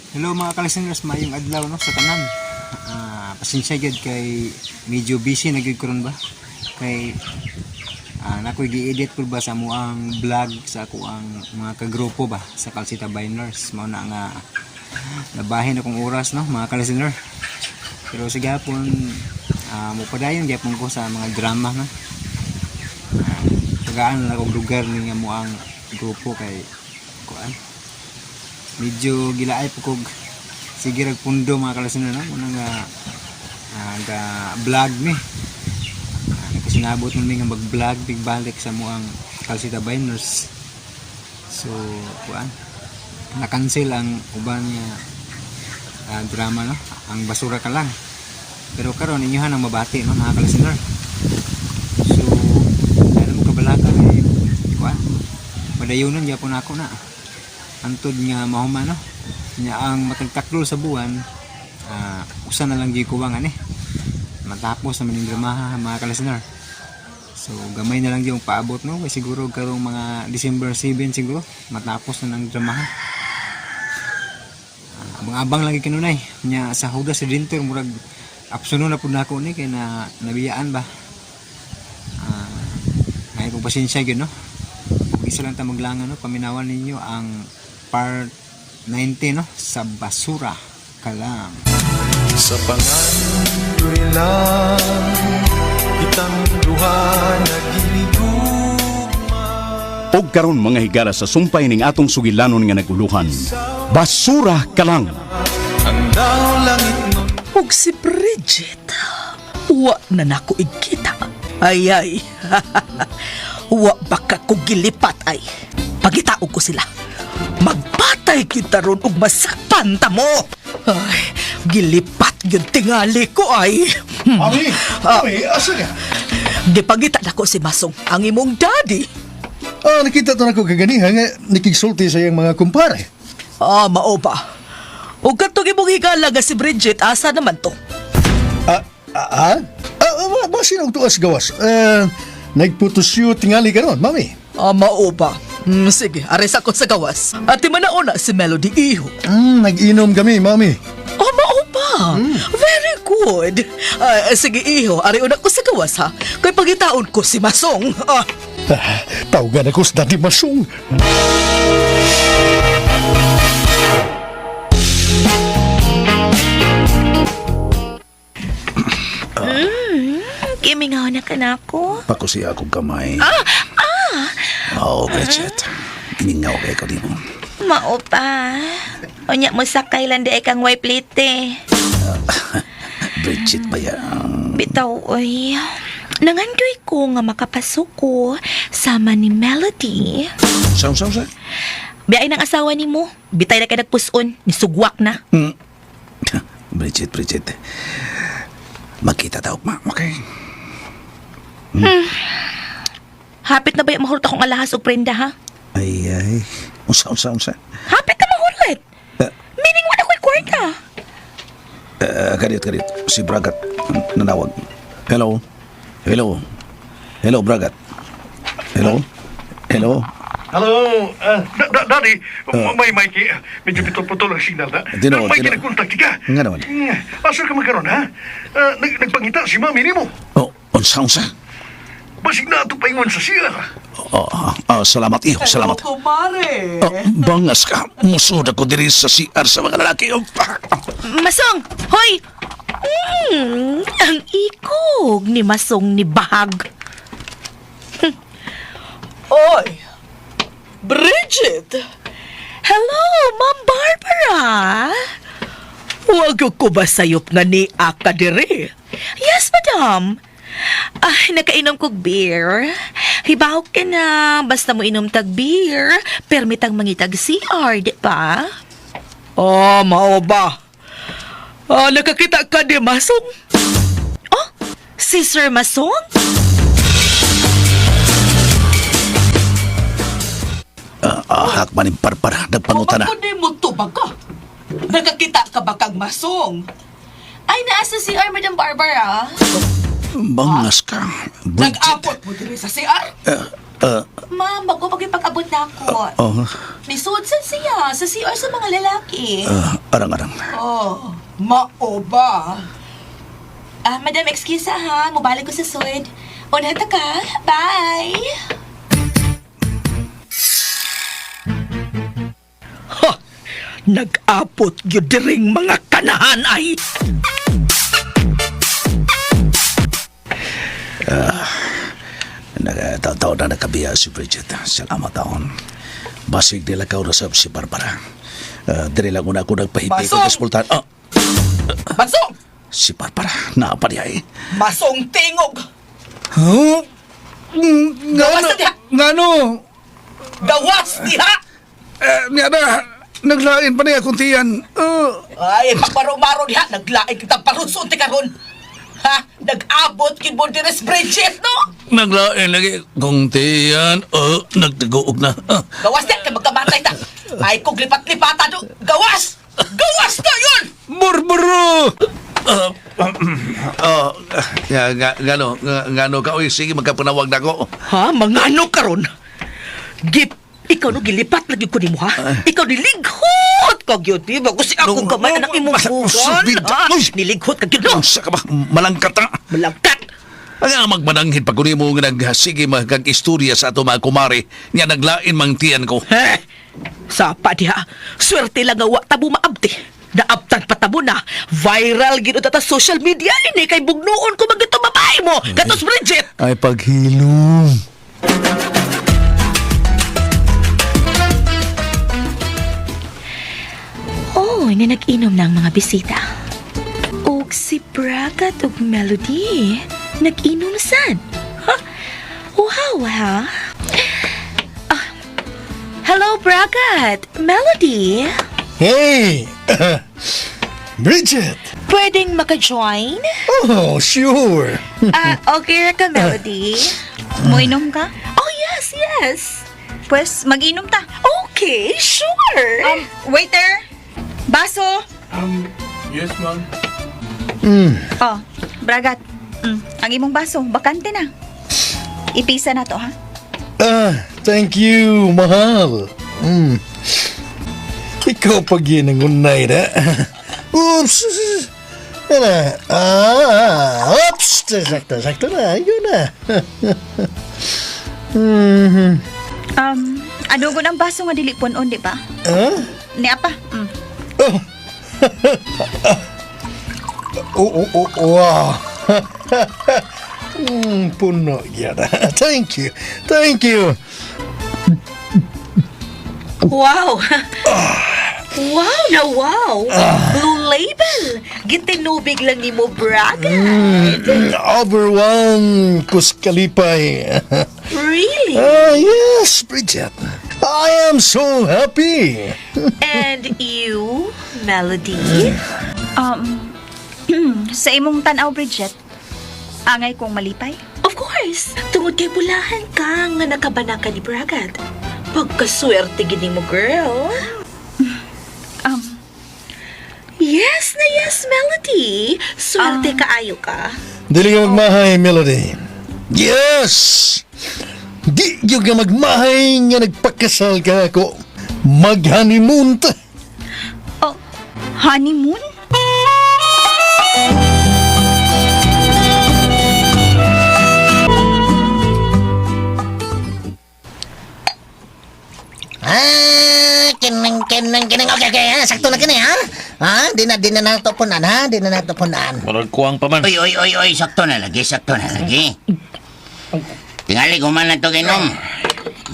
Hello mga kalisteners, maayong adlaw no sa tanan. Pasensya gyud kay medyo busy na gyud karon ba. Kay nakoy gi-edit pud ba sa amuang vlog sa ako ang mga kagrupo ba sa Calcita Biners. Mao na nga nabahin akong oras no mga kalistener. Pero sige hapon mopadayon gyapon ko sa mga drama no. Tagaan na akong lugar ni amuang grupo kay kuan medyo gilaay po kog sige rag pundo mga kalasin no muna nga ga vlog ni nagkasinabot man mi nga mag vlog big balik sa muang Calcita Biners. So kuan na-cancel ang uban nga drama no, ang basura ka lang, pero karon inyohan ang mabati no mga kalistener. So ano mo kabalaka kay kuan padayonon gyapon ako na antod nga mahuman no nya ang matagtakdol sa buwan, usa na lang gyud kuwang ani matapos naman yung dramaha mga kalistener. So gamay na lang yung paabot no kay siguro karong mga December 7 siguro matapos na ng dramaha. Abang-abang lagi kanunay nya sa Hudas Redentor murag apsuno na pud nako ni kay na nabiyaan ba. Ay kung pasensya gyud no. Ug isa lang ta maglangan no, paminawan ninyo ang part 90 no sa basura ka lang. Sa pangandoy lang kitang duha naghinigugma. Og karon mga higala sa sumpay ning atong sugilanon nga naguluhan. Basura ka lang. Ang daw langit nun. Ug si Bridget, wa na nako igkita. Ay ay. Wa baka ko gilipat ay. Pagitaog ko sila. Magpatay kita ron og masakpan ta mo. Ay, gilipat gyud tingali ko ay. Mami! Mami, asa ka? Gipangita nako si Masong, ang imong daddy. Nakita to na ko kaganiha nga nikigsulti sa iyang mga kumpare. Mao ba? Ug katong imong higala nga si Bridget, asa naman to? Ah, ah, ah? Basin og tuas gawas. Nagputusyo tingali karon, mami. Mao ba? Sige, ares ako sa gawas. Ati manauna si Melody iho. Nag-inom kami, mami. Oh, mao ba? Very good. Sige, iho, ari una ko sa gawas ha. Kay pagitaon ko si Masong. Tawagan ako sa Daddy Masong. Kimingaw na ka na ako. Pakusiya akong kamay. Ah! Ah! Oo, Bridget. Mingaw kay ko din. Mao pa. Unya mo sakay lang di ay kang way plate. Bridget ba yan? Bitaw, oy. Nangandoy ko nga makapasuko sama ni Melody. Saan, saan, saan? Biyay ng asawa ni mo. Bitay na kay nagpuson. Nisugwak na. Bridget, Bridget. Magkita tawag ma, okay? Hapit na ba yung mahurot akong alahas o prenda, ha? Ay, ay. Unsa, unsa, unsa. Hapit na mahurot. Meaning wala ko'y kwarta. Kadiyot, kadiyot. Si Bragat nanawag. Hello? Hello? Hello, Bragat. Hello? Hello? Hello, Daddy, may Mikey, medyo pitol-putol ang signal na. Tinood, May tinood. kinakontak ka. Nga naman. Asa ka magkaroon, ha? Nagpangita si mami nimo. Oh, unsa, unsa. Basig na ato paingon sa siya. Oh, salamat, iho, salamat. Hello, kumare. Oh, bangas ka. Musod ako diri sa CR sa mga lalaki. Oh, ah. Masong! Hoy! Ang ikog ni Masong ni Bahag. Oy! Bridget! Hello, Ma'am Barbara! Wag ko ba sayop nga ni Aka dire? Yes, madam. Ay, nakainom kog beer. Hibaw ka na. Basta mo inom tag beer, permitang mangitag CR, di ba? Oh, mao ba? Nakakita ka di Masong? Oh, si Sir Masong? Hakman ni Barbara. Nagpanguta na. Bakit mo tubag ka? Nakakita ka ba kag Masong? Ay, naa sa CR, Madam Barbara. Bangas ka. Bridget. Nag-apot mo dire sa CR? Ma'am, bago pag-ipag-abot na ako. Oh, Nisudsan siya sa CR sa mga lalaki. Arang-arang. Oh, mao ba? Ah, madam, excuse ha. Mubalik ko sa sud. Unhan ta ka. Bye! Ha! Nag-abot gyud diring mga kanahan ay. Nagataw na nakabiya si Bridget. Salamat taon. Basig nila kaurasab si Barbara. Diri lang una ako nagpahipi Basong! kag espultan. Ah, Basong! si Barbara, naa pa niya eh. Masong tingog! Huh? Gawas na diha! Ngano? Gawas diha! Eh, niya na, naglain pa niya kuntian. Ay, pagmaro-maro diha, naglaing kita parunsun ti karon. Ha? Nag-abot gyud mo diri si Bridget, no? Naglain lagi kung tiyan, oh, nagtaguog na. Ah. Gawas diha, kay magkamatay ta. Ay, kung lipat-lipatan, no? Gawas! Gawas na yun! Burburo! Oh, nga, nga, ngano, nga, ngano ka, oy, sige, magkapanawag na ko. Ha? Mga ano karon? Gip, ikaw no gilipat lagi ko nimo ha? Ikaw nilighot ka gyud di ba? Kasi ako No, kamay no, anak imong mas- bugan. subid- Ha? Uy! Nilighot ka gyud no. Unsa ka ba? Malangkat na. Malangkat. Ang ang magmananghid pag mo nga nagsige magkag-istorya sa ato mga kumare, nga naglain mang tiyan ko. Eh, sapa diha. Swerte lang nga wa tabo maabti. Naabtan pa tabo na. Viral gid ta social media ini kay bugnuon ko magito babae mo. Katos Bridget. Ay, paghilom. Oh, na nag-inom na ang mga bisita. Og si Bragat og Melody, nag-inom sad. Huh? Wow, ha? Ah, hello, Bragat. Melody, Hey! Bridget! pwedeng maka-join? Oh, sure. Ah, okay ra ka, Melody. Moinom ka? Oh, yes, yes. Pwes, mag-inom ta. Okay, sure. Waiter! Baso! Yes, ma'am. Oh, Bragat. Ang imong baso, bakante na. Ipisa na to, ha? Ah, thank you, mahal. Ikaw pag yun ang unay na. Oops! Ano? Ah, oops! Sakto, sakto na. Ikaw na. Adugon ang baso nga dili punon, di ba? Ah? Ni apa? Oh. Oh, oh, oh, wow. Puno gyud. Thank you. Thank you. Wow! Wow na wow! Blue Label! Gitinubig lang ni mo, Bragat. Overwhelmed kuskalipay. Really? Ah, yes, Bridget. I am so happy. And you, Melody? Sa imong tanaw, Bridget, angay kong malipay. Of course! Tungod kay bulahan ka nga nakabanaka ni Bragat. Pagkaswerte gini mo, girl. Yes na yes, Melody. Swerte kaayo ka. Dili ka magmahay, Melody. Yes! Di gyud ka magmahay nga nagpakasal ka ako. Mag-honeymoon ta. Oh, honeymoon? Ah, kinang kinang kinang. Okay, okay, ha? Sakto na kini, ha? Ha? Di na nato punan, ha? Di na nato punan. Murag kuwang pa man. Oy, oy, oy, oy, sakto na lagi, sakto na lagi. Tingali, kuman na to ginom.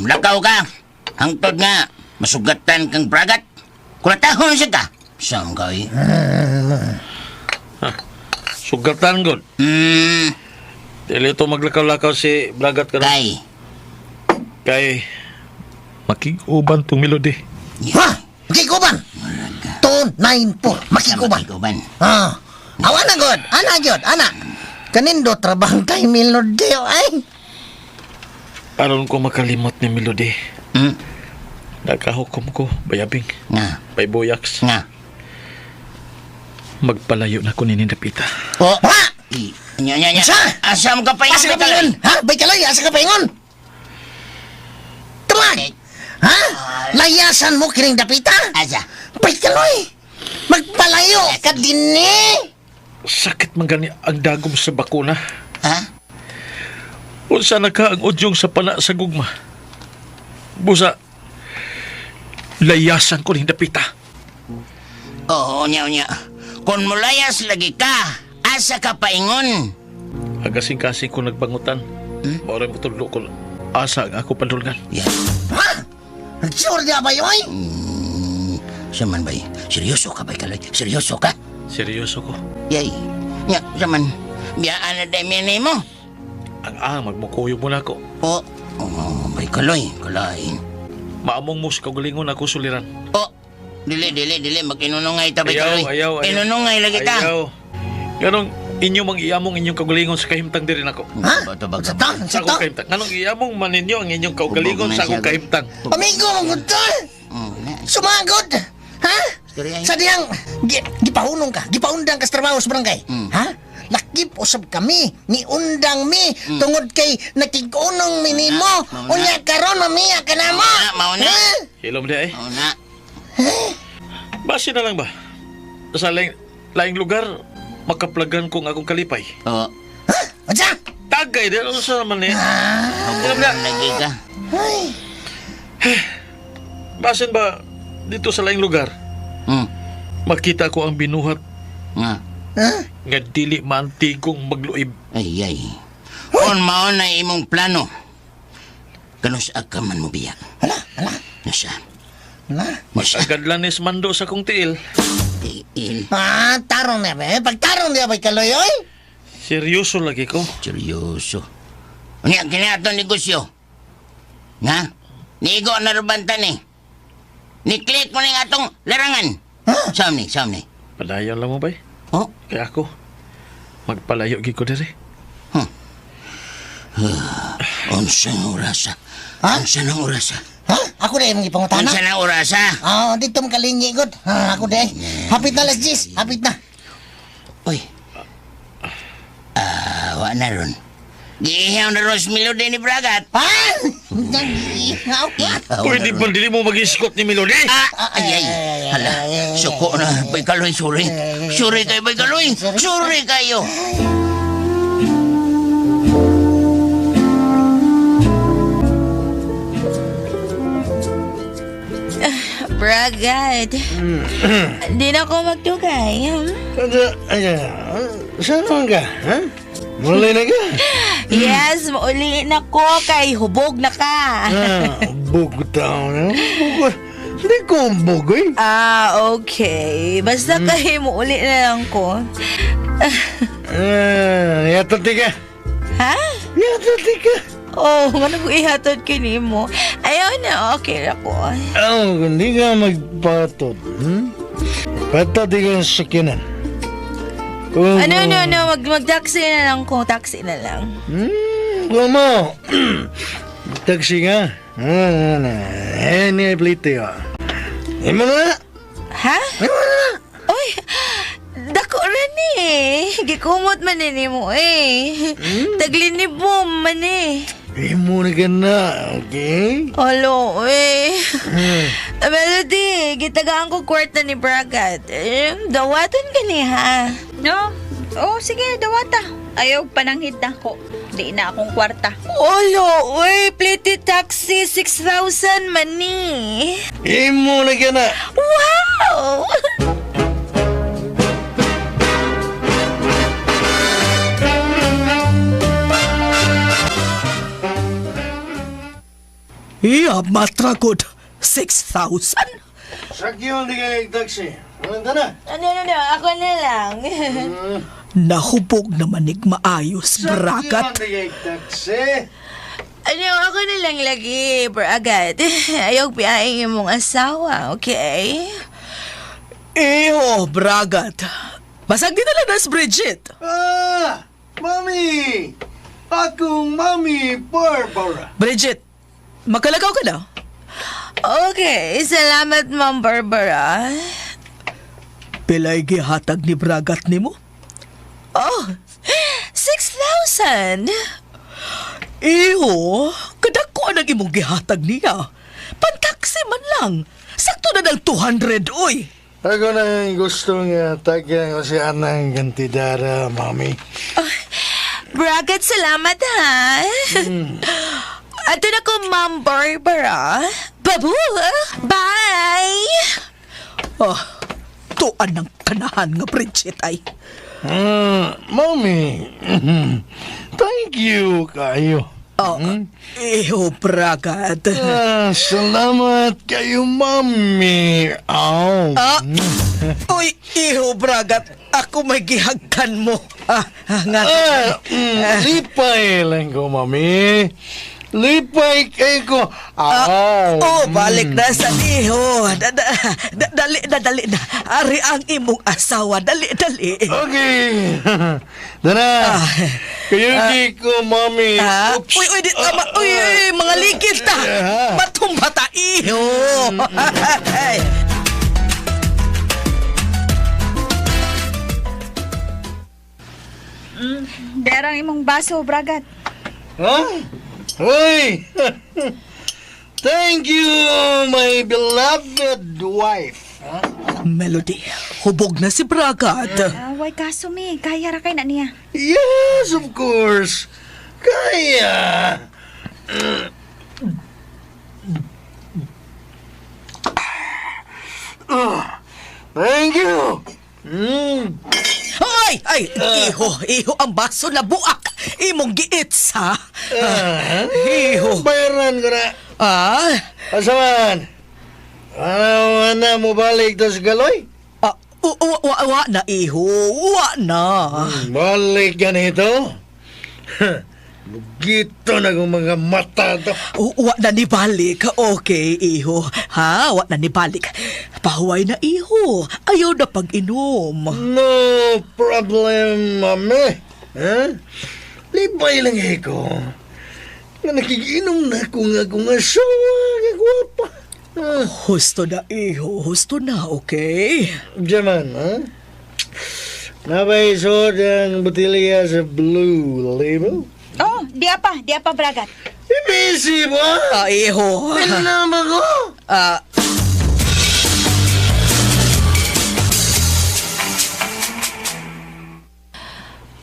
Lakaw ka. Hangtod nga, masugatan kang bragat. Kulatahon siya ka. Saan ka, eh? Sugatan god. Dili to maglakaw-lakaw si Bragat ka Kay. Kay makig-uban tong Melody. Ha? Makikuban? 294. Makikuban. Makikuban. Ah. Awa na god. Ana gyud, ana. Kanindo trabang kay Melody ay. Aron ko makalimot ni Melody. Hmm? Nagkahukom ko, bayabing. Nga. Bay buyaks. Nga. Magpalayo na ko ni Napita. Oh, ha? Nya, nya, nya. Sa? Asa mo ka pa Asa ka paingon? Ha? Bay kalay, asa ka paingon? Ha? Layasan mo kining dapita? Asa? Bay kaloy! Magpalayo ka dinhi! Sakit man gani ang dagom sa bakuna. Ha? Unsa na ka ang udyong sa pana sa gugma? Busa, layasan ko ning dapita. Oo, unya, unya. Kung mulayas lagi ka, asa ka paingon? Agasing-kasing ko nagbangutan. Hmm? Maura mo tudlo ko. Asa ang ako pandulngan. Yeah. Ha? Sure niya ba yun? Sa man bay? Seryoso ka bay kaloy? Seryoso ka? Seryoso ko. Yay. Nya, sa man. Biyaan na dahil mo. Ang ang magmukuyo mo na ako. Oh, oh, bay kaloy, kaloy. Maamong mo sa kaugalingon ako suliran. Oh, dili, dili, dili. Mag-inunungay ta bay Ayaw, kaloy. ayaw, ayaw. Inunungay lagi ta. Ayaw. Ganong inyo mang iamong inyong kaugalingon sa kahimtang diri nako. Ha? Tubag, Sa to? Sa Sa akong to? kahimtang. Nganong iamong man ninyo ang inyong kaugalingon Hubog sa man akong siya. kahimtang. Amigo mong gud Sumagod! Ha? Istorya, eh. Sa diyang, gipahunong ka, gipaundang ka sa trabaho sa barangay. Ha? Lakip usab kami, niundang mi, tungod kay nakigunong mi nimo. Mauna. Unya karon mamiya ka na mo. Mauna, mauna. Ha? Hilom di ay. Oo na. Base na lang ba? Sa laing, laing lugar, makaplagan kong akong kalipay. Oo. Ha? Unsa? Tagay, di ano sa naman eh. Hubog na. lagi ka. Ay, Basin ba dito sa laing lugar, makita ko ang binuhat Nga. ha? nga dili maantigong magluib. Ay, ay. Kung mao na imong plano, kanus ka man mo biya. Hala, hala, Nasa? hala. Nasa? Agad lanis mando sa kong tiil. Tiil. Ah, tarong na ba? Pagtarong niya ba kaloy, oy? Seryoso lagi ko. Seryoso. Unya, kini atong negosyo. Nga? Nigo na rubantan eh. Ni-click mo ning atong larangan. Ha? Saan ni? Saan ni? Padayon lang mo bay. Oh? Kaya ako, magpalayo gid ko diri. Unsa ng orasa? Ha? Unsa ng orasa? Ha? Ako na imong ipangutana? Unsa ng orasa? Ah, dito mo kalingi gud. Ha, ako di. Hapit na alas 10, hapit na. Uy. Ah, wa na ron. Giihaw na ron si Melody ni Bragat. Ha? Nangihaw ka. Pwede ba dili mo mag-iskot ni Melody? Ah, ay, ay. Hala, suko na. Bay Kaloy, sorry. Sorry kayo, Bay Kaloy. Sorry kayo. Bragad. Di na ako magdugay. Saan naman ka? Ha? Mulay na ka? Yes, mauli na ko kay hubog na ka. Ah, bugot ako na. Bugot. Hindi ko bugoy. Ah, okay. Basta kay muuli na lang ko. Ah, yatot ka. Ha? Yatot ka. Oh, ano ko ihatod kini mo? Ayaw na, okay na ko. Oh, kung di ka magpatod, Patod di ka sa sakinan. Kung, Ano, no, no, mag-taxi na lang ko. Taxi na lang. Kung mo, taxi ka. Ah, na, eh, ni plite ka. Imo na. Ha? Imo na. Uy, dako rin eh. Gikumot man ni mo eh. Taglinib mo man eh. Imo na ka na, okay? Alo, eh. Melody, gitagaan ko kwarta ni Bragat. Eh, dawatan ka ni ha. No? Oh, sige, dawata. Ayaw, pananghid na ako. Di na akong kwarta. Olo, uy, plate taxi, 6,000 man ni. Imo na ka na. Wow! Iya, matragod. 6,000? Sakyon di ka taxi. Walang na. Ano, ano, ano, ako na lang. Nahubog na manig maayos, Bragat. Sakyon di ka taxi. Ano, ako na lang lagi, Bragat. Ayaw piyain yung mong asawa, okay? Iyo, Bragat. Basag di na lang nas, Bridget. Ah, mami! Akong mami, Barbara. Bridget, makalagaw ka na. Okay, salamat, Ma'am Barbara. Pilay gihatag ni Bragat nimo? Oh, 6,000! Iyo, kadako ang imong gihatag niya. Pantaksi Taxi man lang. Sakto na ng 200, uy. Ako na ang gusto nga tagyan ko si Anang kantidara, mami. Bragat, salamat ha. Ato na ko, Ma'am Barbara. Babu! Bye! Oh, tuan ng kanahan nga Bridget ay. Mami, thank you kayo. Oh, iho, Bragat. Ah, salamat kayo, mami. Aw. Ah, uy, iho, Bragat. Ako may gihagkan mo. Ah, ah, nga. Ah, lipay lang ko, mami. Lipay kayo ko. Aw. Oh, balik na sa iho. Da, da, da, dali na, dali na. Ari ang imong asawa. Dali, dali. Okay. Dara. Kayo ko, mami. Ah, Oops. uy, uy, di, tama. Uy, uy, mga ligid ta. Matumba ta, iho. Ay. Derang imong baso, Bragat. Huh? Hoy! Thank you, my beloved wife. Melody, hubog na si Bragat. Ah, way kaso mi, kaya ra kay na niya. Yes, of course. Kaya. Thank you. Mm. Ay, ay, iho, iho ang baso na buak. Imong giits, ha? Iho. Bayaran ko na. Ah? Asa man? Ano na mo balik to sa galoy? Ah, wa, wa, wa na, iho. Wa na. Balik ganito? Bugito na kong mga mata to. Wa na ni balik. Okay, iho. Ha, wa na ni balik. Pahuway na, iho. Ayaw na pag-inom. No problem, mami. Ha? Libay lang eh ko. Nga nakikinom na ako nga akong asawa, nga gwapa. Ah, Husto na, iho. Husto na, okay? Jaman, ha? Nabaisod ang botilya sa Blue Label? Oh, di apa Bragat. Busy ba? Ah, iho. Pinama ko? Ah,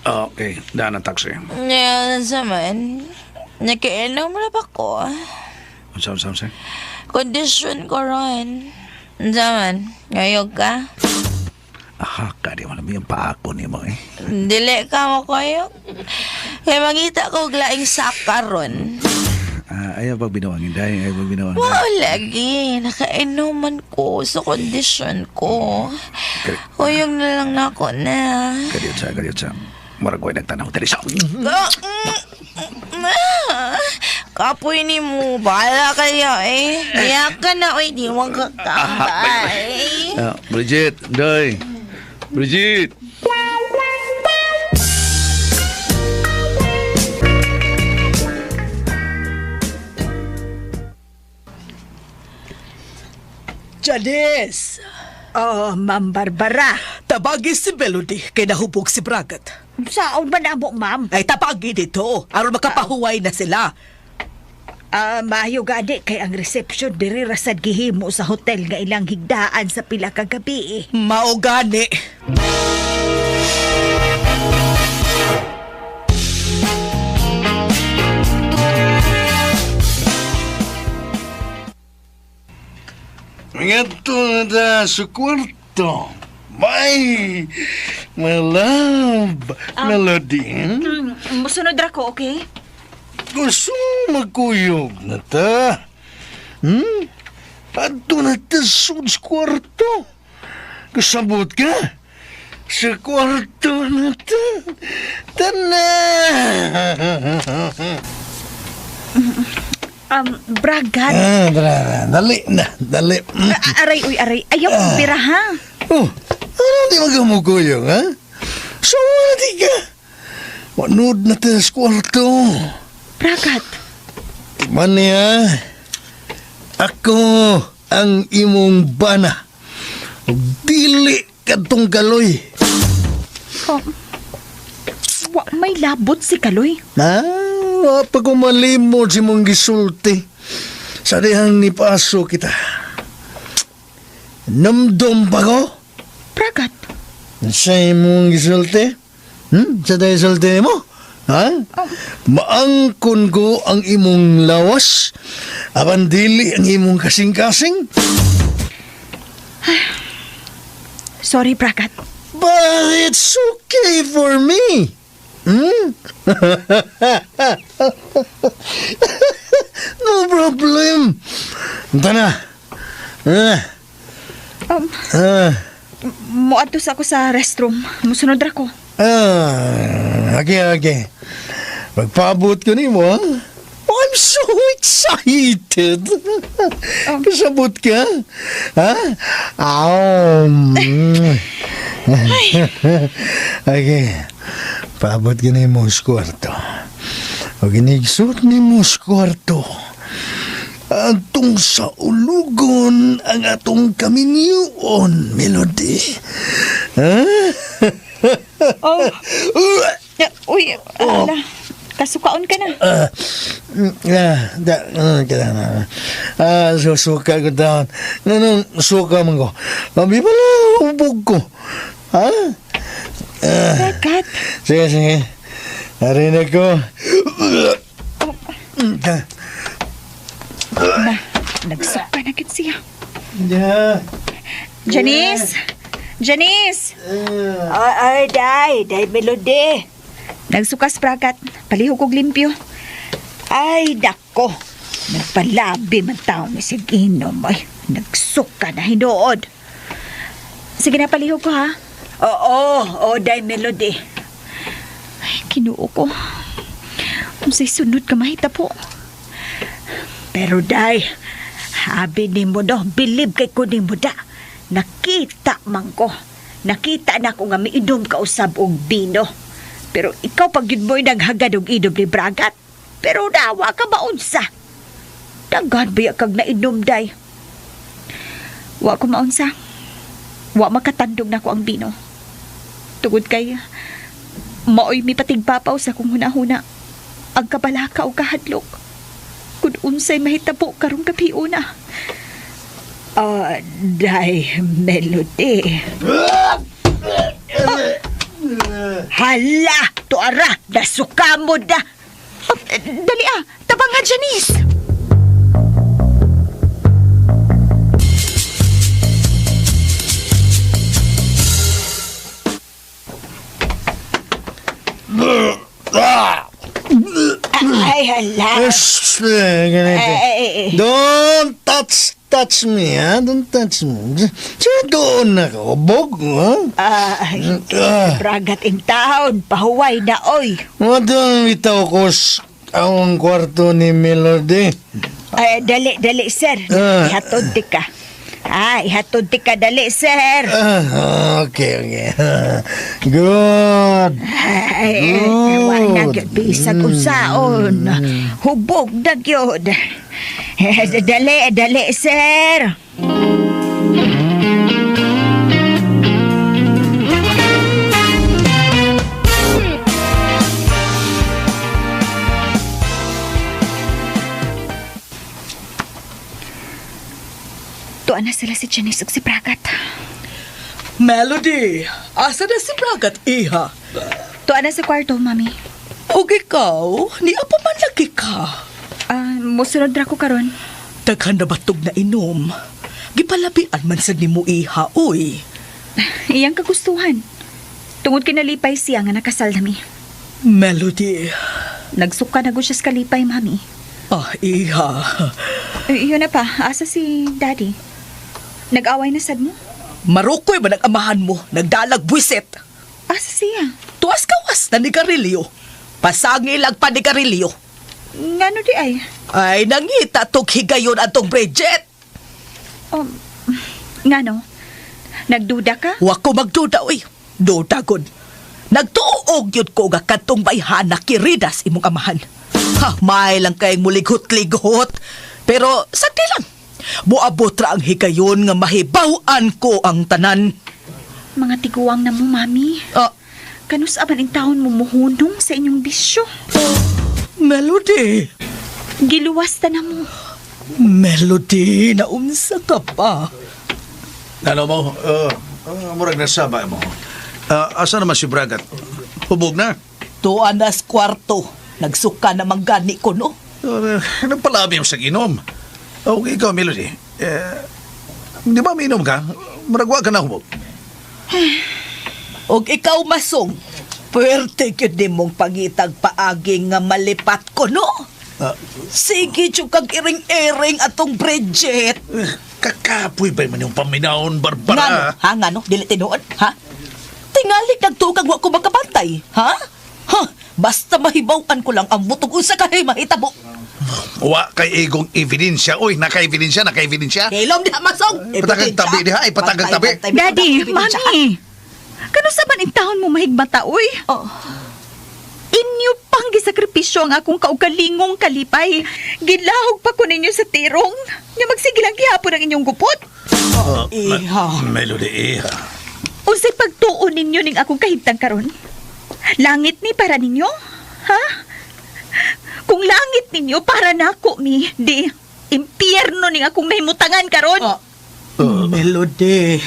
Okay, daan ang taxi. Ngayon sa man, nakainom na ba ko? Unsa, unsa, unsa? Kondisyon ko ron. Zaman, ngayog ka? Aha, kadi mo naman yung paako ni mo eh. Dili ka mo kayog. Kaya mangita ko og laing saka ron. Ah, ayaw pag binuang, inday. Ayaw pag binuang. Wow, lagi. Nakainuman ko sa kondisyon ko. Kuyog na lang nako na. Kadiyot sa, kadiyot sa. Murag ko'y nagtanaw diri sa. Ah, Kapoy ni mo. Bahala kayo eh. Kaya ka na, oy. Di mo kakambay. Ah, Bridget, Day. Bridget! Janice! Oh, Ma'am Barbara. Tabagi si Melody kay nahubog si Bragat. Saon man amo, ma'am? Ay, tabagi dito. Aron makapahuway na sila. Ah, maayo gani kay ang reception diri ra sad gihimo sa hotel nga ilang higdaan sa pila ka gabi eh. Mao gani. Ngadto na ta sa kwarto. Bye, my love, Melody. Musunod ra ko, okay? Gusto magkuyog na ta. Hmm? Adto na ta sa kwarto. Kasabot ka? Sa kwarto na ta. Tana! Bragat. Ah, tara, tara. Dali na, dali. Aray, uy, aray. Ayaw kong pira, ha? Oh, ano di magamukuyog, ha? So, ano di ka? Manood na ta sa kwarto. Bragat. Man niya, ako ang imong bana. Ug dili kadtong galoy. Oh. Wa may labot si Kaloy. Na, wa pa ko malimot si mong gisulti. Sa dihang nipaso kita. Namdom pa ko? Bragat. Sa imong gisulti? Sa tayo sulti mo? Ha? Maangkon ko ang imong lawas, apan dili ang imong kasing-kasing. Sorry, Bragat. But it's okay for me. Hmm? No problem. Tana. Ah. Ah. Muadto sa ako sa restroom. Musunod ra ko. Ah, okay, okay. Pagpaabot ko nimo, ha? I'm so excited. Kasabot ka? Ha? Aw. Okay. Paabot ka nimo sa kwarto. O ginigsuot nimo sa kwarto. Atong sa ulugon ang atong kaminyuon, Melody. Ha? Oh. Uy, ala. Kasukaon ka na. Ah, da, kailangan na. Ah, susuka ko taon. Nanong suka man ko. Abi pala, ubog ko. Ha? Ah, Bragat. sige, sige. Narinig ko. Na, nagsuka na gid siya. Yeah. Janice! Janice! Ay, ay, day, day Melody. Nagsukas, Bragat. Palihog og limpyo. Ay, dako. Nagpalabi man tao ni sig inom. Ay, nagsuka na hinuod. Sige na, palihog ko ha. Oo, oo, day Melody. Ay, Kinuo ko. Unsay sunod ka mahita po. Pero day, habi ni mo no, bilib kay ko ni mo da. Nakita man ko. Nakita na ko nga miinom ka usab og bino. Pero ikaw pag yun mo'y naghagad og inom ni Bragat. Pero nawa ka maunsa. Daghan ba kag nainom day? Wa ko maunsa. Wa makatandog na ko ang bino. Tugod kay maoy mipatigpapaw sa kong hunahuna. Ang kabalaka o kahadlok. Kun unsay mahitabo karong gabi una. Ah, day Melody. Hala, tuara, nasuka mo da. Oh, dali ah, tabang nga Janice. Ay, hala. Shh, ganito. Ay, ay, ay. Don't touch me, ha? Don't touch me. Sino doon na ka? Ubog, ha? Ay, Bragat in town, pahuway na, oy. Madang bitaw ko sa ang kwarto ni Melody. Ay, dali, dali, sir. Ah. Ihatod di ka. Ah, ihatod di ka, dali, sir. Ah, okay, okay. Good. Ay, wa na gyud bisag unsaon. Hubog na gyud. Eh, dali, dali, sir. Tuan na sila si Janice ug si Bragat. Melody, asa na si Bragat, iha? Tuan na sa kwarto, mami. Ug ikaw, ni apa man lagi ka. Ah, mosunod ra ko karon. Daghan na batog na inom. Gipalabian man sad nimo iha, uy. Iyang kagustuhan. Tungod kinalipay siya nga nakasal nami. Melody, Nagsuka na gud siya sa kalipay, mami. ah, iha. Eh, yun na pa, asa si daddy? Nag-away na sad mo? Marukoy ba nag-amahan mo? Nagdalag buwisit. Asa siya? Tuwas kawas na nigarilyo. Pasangilag pa nigarilyo. Ngano di ay? Ay, nangita tog higayon atong Bridget. Ngano? Nagduda ka? Wa ko magduda, uy. Duda gud. Nagtuog yun ko nga kadtong bayhana kiridas imong amahan. Ha, may lang kayong mulighot-lighot. Pero sakti lang. Muabot ra ang higayon nga mahibaw-an ko ang tanan. Mga tiguang na mo, mami. Ah, Kanus aban in taon mo muhunong sa inyong bisyo. Melody. Giluwas ta na mo. Melody, naunsa ka pa. Ano mo? Murag nasaba mo. Asa naman si Bragat? Hubog na. Tuan nas kwarto. Nagsuka na gani ko, no? Nagpalabi mo sa ginom. Okay, ikaw, Melody. Eh, di ba minom ka? Murag wa ka na hubog. Og ikaw, masong. Puwerte gyud nimong pangitag paagi nga malipat ko, no? Sige, jud kag iring-iring atong Bridget. Kakapoy ba man yung paminahon, Barbara? Ngano? Ha? Ngano? Dili tinuod? Ha? Tingali nagtugang wa ko makabantay. Ha? Ha? Basta mahibaw-an ko lang ang butog unsa kay mahitabo. Wa kay igong ebidensya. Uy, naka-ebidensya, naka-ebidensya. Hilom diha masong. Patagag tabi diha, ay patagag tabi. Daddy, Mami! Kano sa man intahon mo mahigmata, uy? Oh. Inyo pang gisakripisyo ang akong kaugalingong kalipay. Gilahog pa ko ninyo sa tirong. Nya magsige lang gihapon ang inyong gupot. Iha. Melody, iha. Unsay pagtuon ninyo ning akong kahimtang karon? Langit ni para ninyo? Ha? Kung langit ninyo para nako mi, di impyerno ning akong nahimutangan karon. Oh. Melody.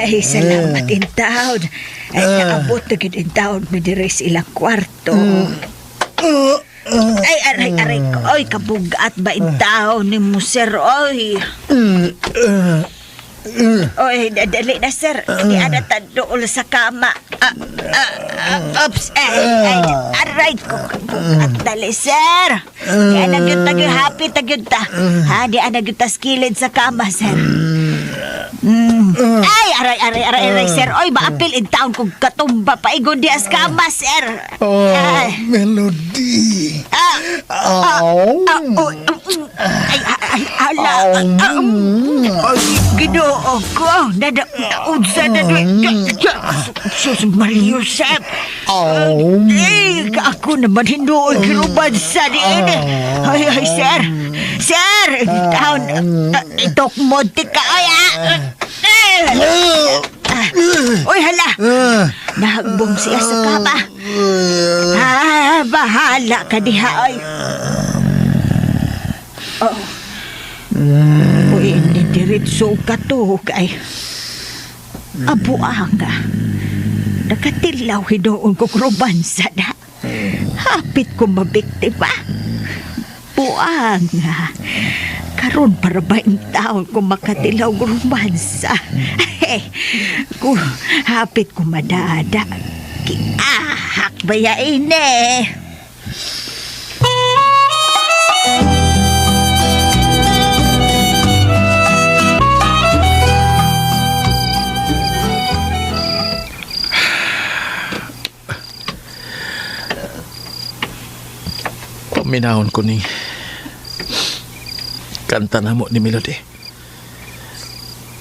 Ay, salamat in town. Ay, naabot na gid in town mi diri sa ilang kwarto. Ay, aray, aray ko. Oy, kabugat ba in town ni mo, sir? Oy. Oy, dali na, sir. Di ana tadool sa kama. Ah, ah, ah, oops, ay, ay, aray ko. Kabugat, dali, sir. Di ana gyud ta gyud happy ta gyud ta. Ha, di ana gyud ta skilid sa kama, sir. Ay, aray, aray, aray, aray, sir. Oy, maapil in town kung katumba pa. Igon di as kama, sir. Oh, Ay. Melody. Ah, ah, Aw. ah, oh, ay, ay, ay, ala. Ah, Ay, Ginoo ko. Nada, naunsa na doon. Sus, Mario Sep. Ay, ako naman hinuoy kinubansa ni ini. Ay, ay, sir. Sir, in town. Itok mo, ka. Ay, ah. Eh. Ah. Uy, hala. Nahagbong siya sa kama. Ah, bahala ka diha, oy. Oh. Uy, hindi diretso ka to, kay. Abo ka. Nakatilaw hinuon ko romansa na. Hapit ko mabiktima. Buang nga. Karon para ba in taon ko makatilaw og romansa. Eh, ku hapit ko madada. Kiahak ba ya ini? Paminahon ko ni kanta na mo ni Melody.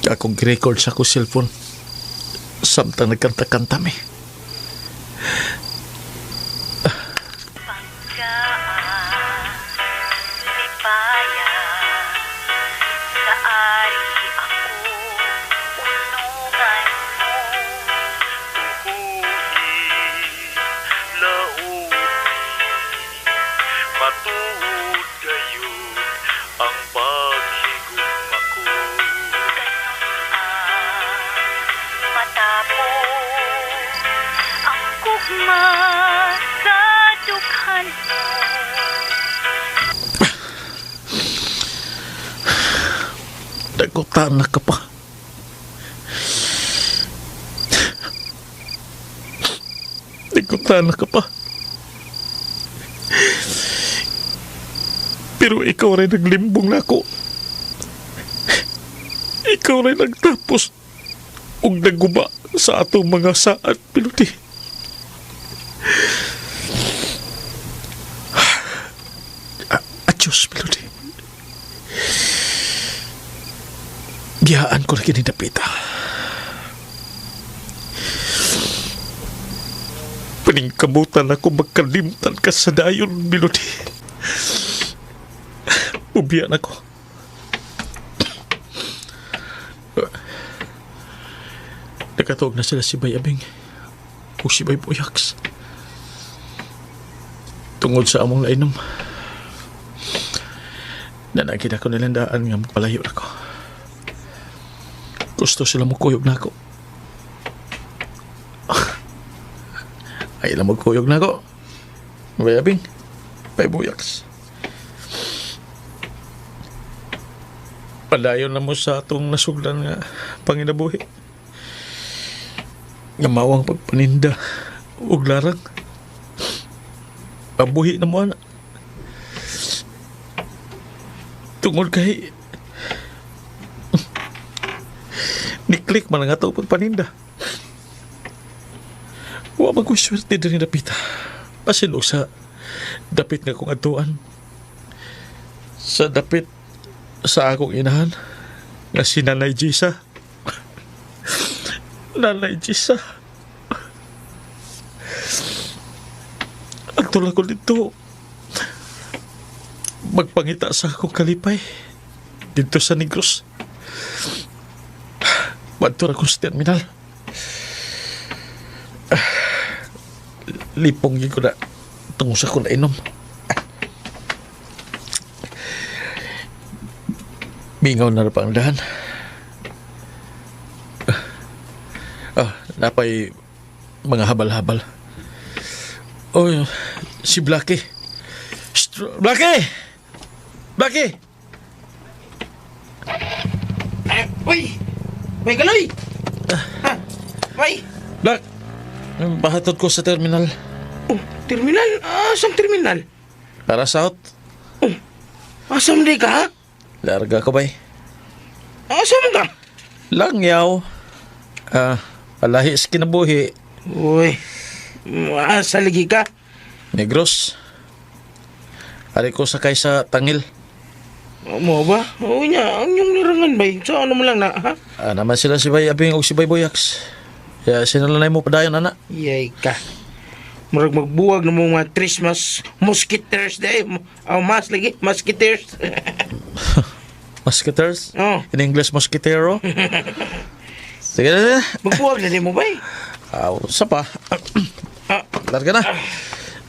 Akong record sa ko cellphone. Samtang nagkanta-kanta mi. Sa ari ako, unungan mo. Matuod gayon ang paghigugma ko. Matapos ang kugma sa dukhan mo. Nagutan na ka pa. Nagutan na ka pa. Pero ikaw rin naglimbong na ako. Ikaw rin nagtapos ug naguba sa atong mga saad, Piluti. Adios, Piluti. Giyaan ko na kinidapita. Paningkamutan ako magkalimtan ka sa dayon, Melody. Ubiyan ako. Nakatuog na sila si Bay Abing o si Bay Buyaks. Tungod sa among lainom. Nanagid ako nilandaan nga magpalayo ako. Gusto sila mukuyog na ako. Ay lang magkuyog na ako. Bay Abing, Bay Buyaks. Padayon na mo sa atong nasugdan nga panginabuhi. Nga mawang pagpaninda ug larang. Pabuhi na mo ana. Tungod kay niklik man ang ato pagpaninda. Wa man ko'y swerte diri dapita. Basin og sa dapit nga kong adtuan. Sa dapit sa akong inahan nga si Nanay Gisa. Nanay Gisa. Ang tulad ko dito, magpangita sa akong kalipay dito sa Negros. Madto ra ko sa terminal. Lipong yun ko na tungo sa ko na inom. Mingaw na ra pa ang dahan. Ah, napay mga habal-habal. Oh, si Blackie. Shh, Blackie! Blackie! Ay, uy! May galoy! Ha? May! Black! Bahatod ko sa terminal. Oh, terminal? Asam terminal? Para south. Asam di ka, ha? Larga ko bay. Asam ka? Langyaw. Ah, palahi sa kinabuhi. Uy, asa lagi ka? Negros. Ari ko sakay sa Tangil. Mo ba? Oo niya, ang yung larangan ba? So ano mo lang na, ha? Ah, naman sila si Bay Abing o si Bay Boyax. Ya, sinalanay mo padayon, ana. Yay ka. Murag magbuwag ng mga Christmas mosquitoes day. Oh, mas lagi, mosquitoes. Musketeers? Oh. In English, mosquitero? Sige na, sige. Magbuwag na din mo ba? Ah, sa pa. Larga na.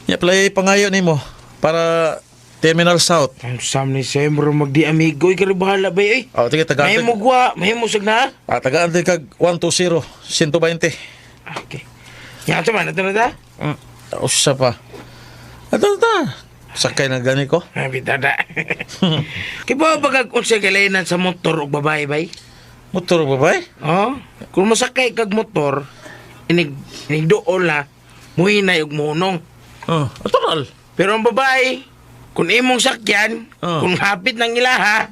Ya, play pangayo nimo para Terminal South. Ang sam ni Sembro magdi amigo, ikaw bahala ba eh? Oh, sige, tagaan. May mo gwa, may mo na. Ah, tagaan din kag 120, 120. Okay. Yan sa man, ito na ta? Usa pa. Ato ta. Sakay na gani ko. Ay, bidada. Kaya ba pagkag unsay kalainan sa motor og babae bay? Motor og babae? Oh, kung mosakay kag motor, inig inig dool na, muhinay og muhunong. Oh, natural. Pero ang babae, kung imong sakyan, Oh. kung hapit ng ilaha,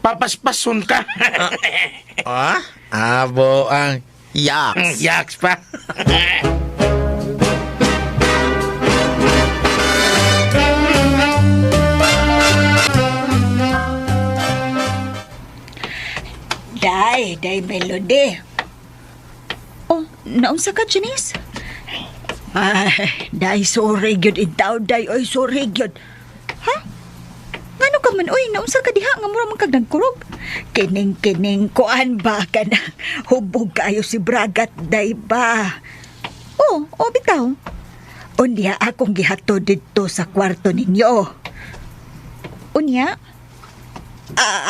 papaspason ka. Ah? Abo ang yaks. Yaks pa. Day, day Melody. Oh, naunsa ka, Janice? Ay, day sorry gyud intaw day oy sorry gyud. Ha? Ngano ka man, oy, naunsa ka diha nga mura man kag nagkurog? Kining kining kuan ba kana hubog kayo si Bragat day ba? Oh, oh bitaw. Unya akong gihatod didto sa kwarto ninyo. Unya?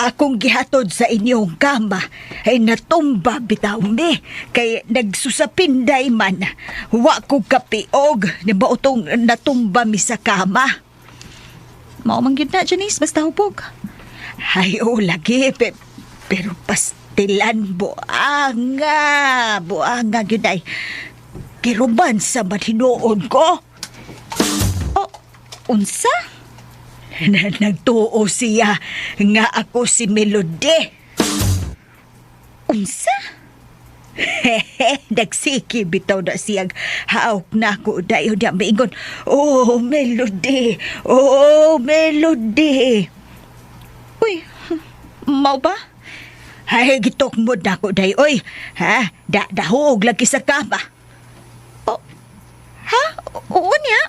Akong gihatod sa inyong kama ay natumba bitaw mi kay nagsusapinday man. Wa ko kapiog ni bautong natumba mi sa kama. Mao man gyud na, Janice, basta hubog. Ay, oo, lagi. Pero pastilan, buanga. Buanga, gyud ay. Kiruban sa matinoon ko. Oh, unsa? Nagtuo siya nga ako si Melody. Unsa? Nagsiki bitaw na siyag haok na ako dayon niya maingon. Oh, Melody. Oh, Melody. Uy, mao ba? Ay, gitukmod na ako day oy. Ha? Dahog lagi sa kama. Oh, ha? Oo niya?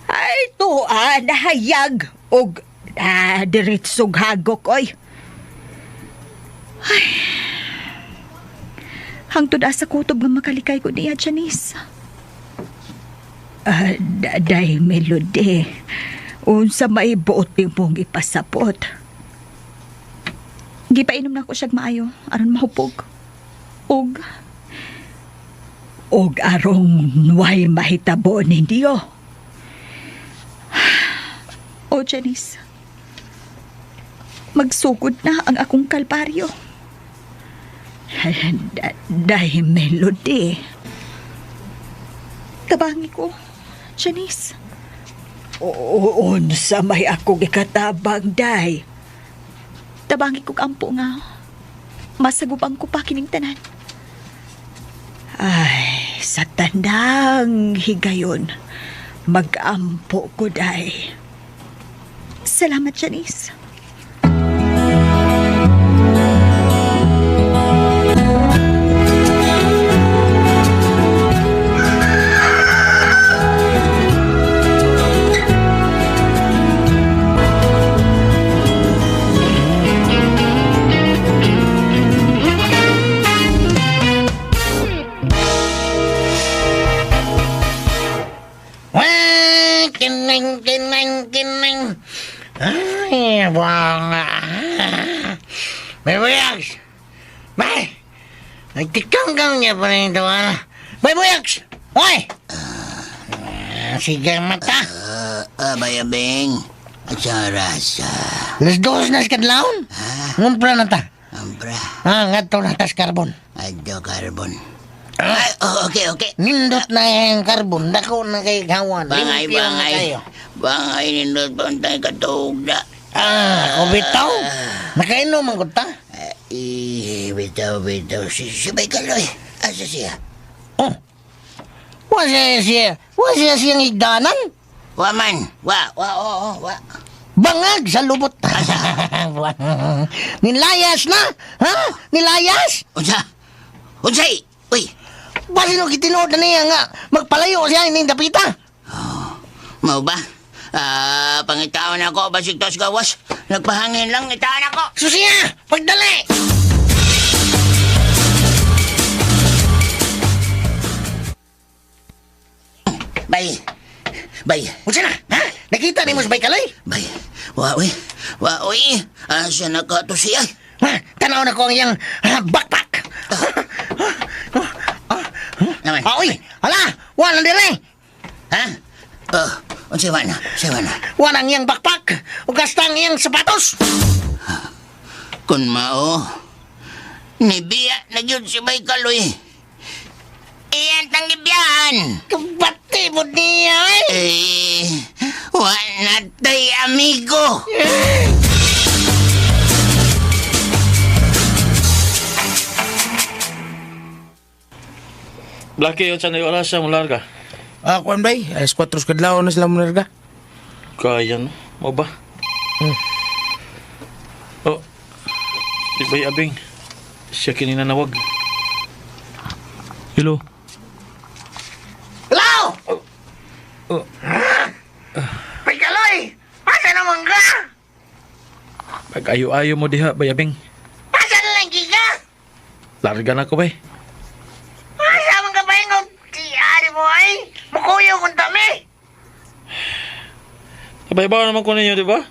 Ay, tuwa, nahayag. Og, diretsog hagok, oy. Ay. Hangtod asa kutob nga makalikay ko niya, Janice. Day Melody, unsa may buot nimong ipasabot? Gipainom na ko siyag maayo aron mahupog. Ug Og arong way mahitabo ninyo. O Janice. Magsugod na ang akong kalbaryo. Day Melody. Tabangi ko, Janice. Unsa may akong ikatabang, day? Tabangi kog ampo nga. Masagupang ko pa kining tanan. Ay, sa tanang higayon, mag-ampo ko, day. Salamat, Janice. Wah, kinang, kinang, kinang. Ay, buwang. May buyags. Bay! Nagtikang niya pa rin ito, ah. Bay, buyags! Hoy! Sige, mata. Bayabing. At sa rasa. 2:00 na sa kadlawon. Ngumpra na ta. Umpra. Ah, ngadto na tas carbon. Adyo carbon. Ay, oh, okay, okay. Nindot na yung carbon. Dako na kay gawan. Bangay, Limpyo na bangay. kayo. Bangay, nindot pantay katuog na. Ah, ako bitaw. Nakainom ang kuta. Eh, bitaw, bitaw. Si Bay Kaloy. Asa siya? Oh. Wa siya siya. Wa siya siyang higdanan. Wa man. Wa, wa, oo, wa. Bangag sa lubot. Nilayas na. Ha? Nilayas? Unsa? Unsay? Uy, Basin og gitinuod na niya nga magpalayo siya ining dapita. Mau ba? Ah, pangitaon ako basig tos gawas. Nagpahangin lang itaan ako. Susiya, pagdali. Bay. Bay. Unsa na? Ha? Nakita nimo sa Baykaloy? Bay. Wa uy. Wa uy. Asa na ka to siya? Ha? Tanaw na ko ang iyang backpack. Naman. Ah, uy, hala, wala dire. Ha? Oh, unsay wa na? Unsay wa na? Wala ang iyang backpack. Ug hasta ang iyang sapatos. Kun mao, nibiya na gyud si Bay Kaloy. Iyan tang gibiyaan. Kabati mo niya eh. Eh, wa na tay amigo. Blackie, yun sa na oras sa mularga. Ah, kuan bay, 4:00 sa kadlawon na sila munarga. Kaya no? Mo ba? Oh, di ba'y abing? Siya kininanawag. Hello? Hello! Oh. Baykaloy! Asa naman ka? Pag-ayo-ayo mo diha, bayabing. Asa na lang ka? Larga na ko, bay. Asa man ka ba yung tiyari mo ay? Mukuyo kung dami. Abayabaw naman ko ninyo, di ba?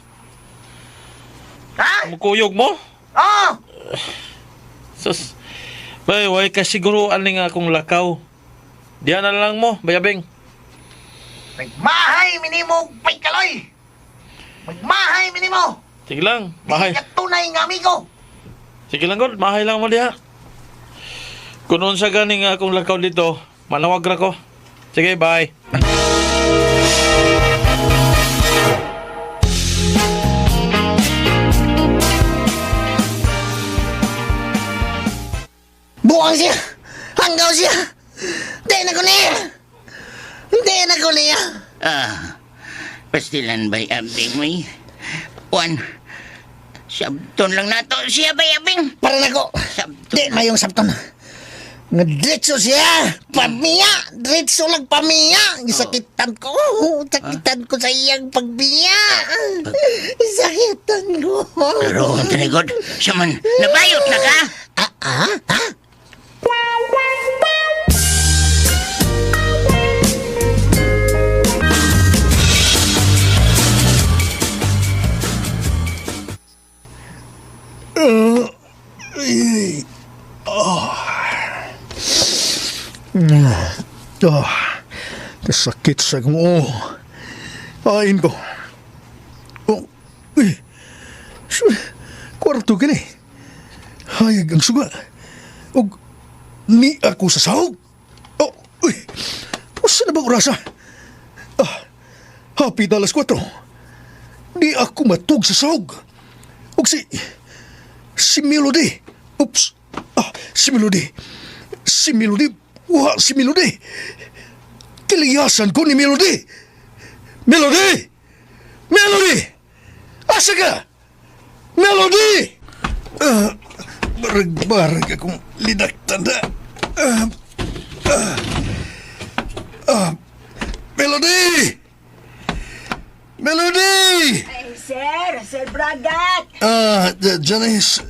Ha? Mukuyog mo? Oh! Sus. Bay, way ka siguro aning akong lakaw. Diyan na lang mo, bayabing. Nagmahay minimo Baykaloy! Magmahay minimo! Sige lang, mahay. Ka tunay nga amigo! Sige lang, God. Mahay lang mo diha. Kung sa ganing akong lakaw dito, manawag ra ko. Sige, bye. Buang siya! Hanggaw siya! Di na ko niya! Di na ko niya! Ah, pastilan bay abing may. Juan, sabton lang nato siya bay abing. Para na ko! Sabton. Di mayong sabton. Nga diretso siya! Pamiya! Diretso lang pamiya! Sakitan ko! Sakitan ko sa iyang pagbiya! Sakitan ko! Pero ang taligod, siya man, nabayot na ka? Ah, ah, ah? Sakit sa akong oo. Ain ko. Oh, eh. Kwarto kini. Hayag ang suga. Og ni ako sa sahog. Oh, uy. Usa na ba orasa? Ah, happy 4:00. Di ako matug sa sahog. Og si Melody. Oops. Ah, si Melody. Si Melody. Wa, si Melody. Kiliyasan ko ni Melody. Melody! Melody! Asa ka? Melody! Ah, barag-barag akong lidaktan na. Ah, ah, ah, Melody! Melody! Ay, sir, Sir Bragat. Ah, Janice,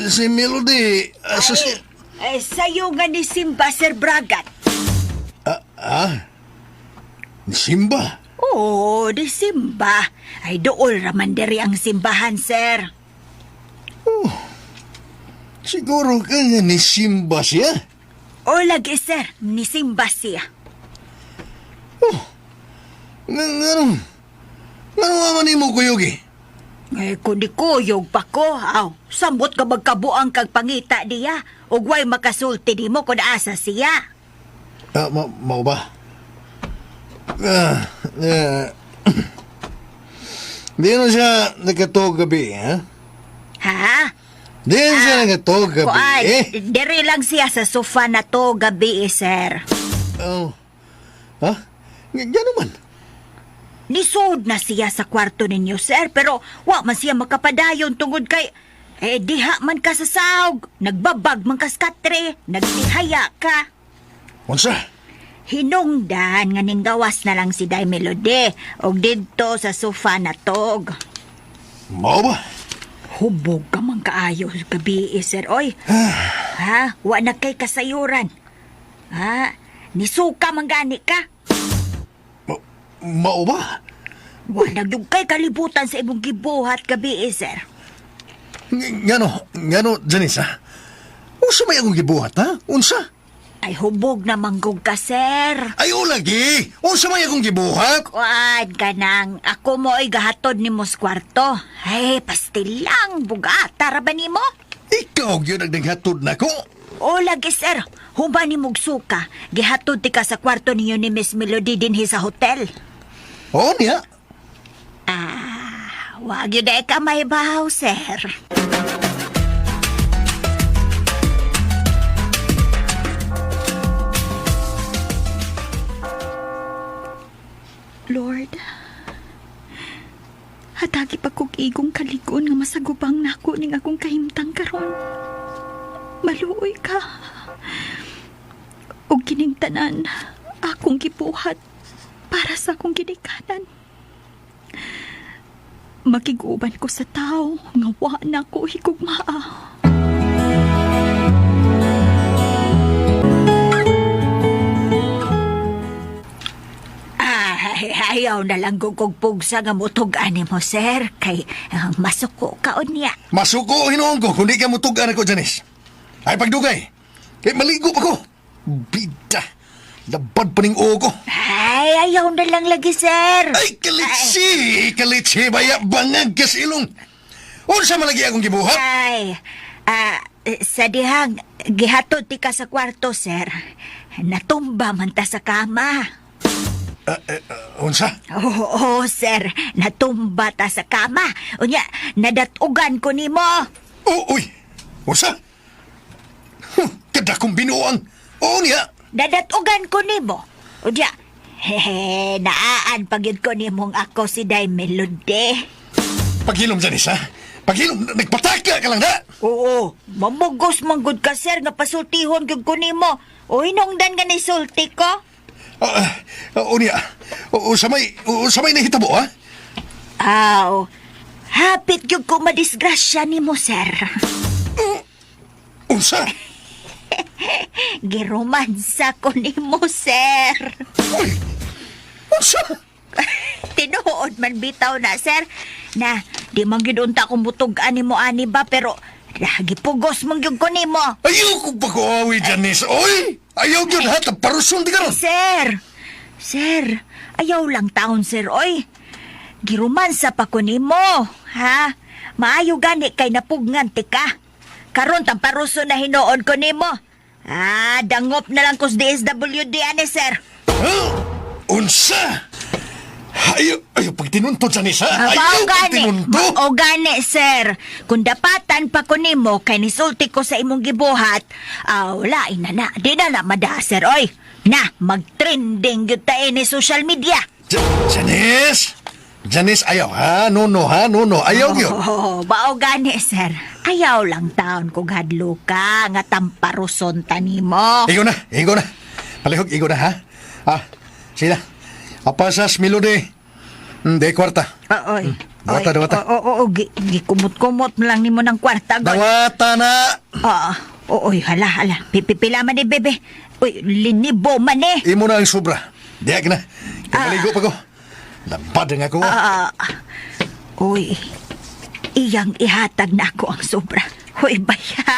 si Melody, asa si... Ay, sayo nga ni Simba, Sir Bragat. Ah, ni Simba? Oo, di Simba. Ay, dool raman diri ang simbahan, sir. Oh, siguro ka nga ni Simba siya. O lagi, sir, ni Simba siya. Oh, nganong, nganong ama ni mo kuyugi? Ay, kung di kuyog pa ko, aw, samot ka magkabuang kag pangita diya. Ug way makasulti di mo kung asa siya. Ah, mao ba? Ah, di na siya nakatog gabi, ha? Ha? Di na siya nakatog gabi, Kuan, eh? diri lang siya sa sofa na to gabi, eh, sir. Oh. Ha? Gano'n man? Nisod na siya sa kwarto ninyo, sir, pero wa man siya makapadayon tungod kay eh diha man ka sa sahog, nagbabag man ka sa katre, nagtihaya ka. Unsa? Hinungdan nga ninggawas na lang si Day Melody og didto sa sofa na tog. Mao ba? Hubog ka man kaayo gabi, eh, sir. Oy, ha? Wa na kay kasayuran. Ha? Nisuka man gani ka. Mao ba? Wa na gyud kay kalibutan sa imong gibuhat gabi, eh, sir. Ngano, Janice, ha? Unsa may akong gibuhat, ha? Unsa? Ay, hubog na manggog ka, sir. Ay, o lagi! Unsa may akong gibuhat? Kuan ka nang ako mo ay gahatod ni mo sa kwarto. Ay, pastilang, bugata ra ba nimo? Ikaw gyud ang naghatod nako. O lagi, sir. Huba ni mong suka. Gihatod ti ka sa kwarto ninyo ni Miss Melody dinhi sa hotel. Oo niya. Ah, wag yun ay ka may bahaw, sir. Lord, hatagi pa kog igong kaligon nga masagubang nako ning akong kahimtang karon. Maluoy ka. Ug kining tanan akong gibuhat para sa akong ginikanan. Makig-uban ko sa tao nga wa na ko higugmaa. Ay, ayaw na lang gugog pugsa nga mutug-ani mo, sir. Kay masuko ka unya. Masuko hinuon ko kundi ka mutug-an ako, Janice. Ay pagdugay. Kay maligo pa ko. Bida. Labad pa ning uo ko. Ay, ayaw na lang lagi, sir. Ay, kalitsi! Kalitsi! Baya bangag ka sa ilong. Unsa man lagi akong gibuhat? Ay, sa dihang, gihatod ti ka sa kwarto, sir. Natumba man ta sa kama. Unsa? Oo, sir. Natumba ta sa kama. Unya, nadatugan ko nimo. Oh, uy! Unsa? Huh, kadakong binuang. Oo niya. Nadatugan ko nimo. Unya, hehe, naaan pagyud ko nimong ako si Day Melody. Paghilom, Janice, ha? Paghilom, nagpataka ka lang na! Oo, mamugos manggod ka, sir, nga pasultihon gyud ko nimo. O hinungdan ka ni sulti ko? Oo niya. Sa may nahitabo, ha? Aw, hapit gyud ko madisgrasya nimo, sir. Unsa? Giromansa ko nimo, sir. Uy! Unsa? Tinuod man bitaw na, sir. Na, di man gyud unta kong butug-an nimo ani ba, pero gipugos man gyud ko nimo. Ayaw ko pa ko awi, Janice. Oy! Ayaw gyud ha, paruson di karon. Sir! Sir, ayaw lang taon, sir, oy. Girumansa pa ko nimo, ha? Maayo gani kay napugngan ti ka. Karon tamparuso na hinuon ko nimo. Ah, dangop na lang kus DSWD ani, sir. Unsa? Ayo, ayo pagtinuntod sa nisa. Ah, Ayaw mao gani, pagtinunto. mao gani, sir. Kung dapatan pa ko nimo kay nisulti ko sa imong gibuhat, ah, wala ina na. Di na na mada, sir, oy. Na, mag-trending gyud ta ni social media. Janice! Janice, ayaw ha? No, no, ha? No, no. Ayaw yun. Oh, bao gani, sir. Ayaw lang taon kog hadlo ka nga tamparuson ta nimo. Igo na, igo na. Palihog, igo na, ha? Ah, sila. Apasas, Melody. Hindi, kwarta. Oy. Dawata, dawata. Oo, oo, gikumot-kumot lang nimo ng kwarta. God. Dawata na! Oo, oo, oy, hala, hala. Pipipila man ni bebe. Uy, linibo man eh. Imo na ang sobra. Diya ka na. Kamaligo pa ko. Lampad ang ako. Ah, uy, iyang ihatag na ako ang sobra. Uy, baya.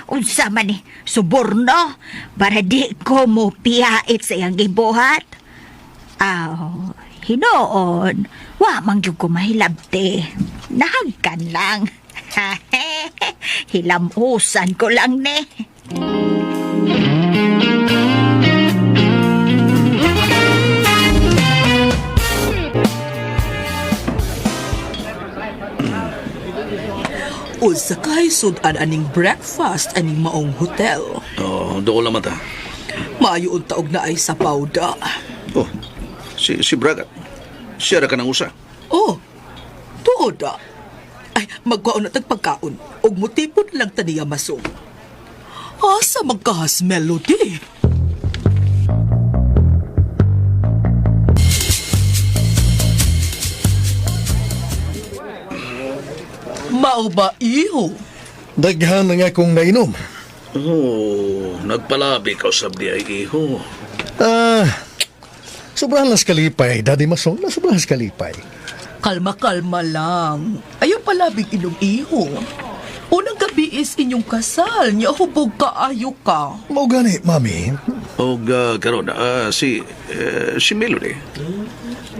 Unsa man ni, suborno. Para di ko mo piyait sa iyang gibuhat. Aw, hinoon. Wa man gyud ko mahilabte. Nahagkan lang. Hilamusan ko lang ni. Unsa kay sudan aning breakfast aning maong hotel. Oh, doon lang mata. Maayo unta og naay sa pawda. Oh, si Bragat. Siya ra ka ng usa. Oh, tuod ah. Ay, magkaon na tag pagkaon. Og mutipon lang ta niya masong. Asa magkahas melody? Mao ba iho? Daghan ang akong nainom. Oh, nagpalabi ka usab di ay iho. Ah, sobrahan lang sa kalipay. Daddy Masong, na sobrahan sa kalipay. Kalma-kalma lang. Ayaw palabing inom iho. Unang gabi is inyong kasal. Nya hubog kaayo ka. Mao gani, mami. Og karon si Melody.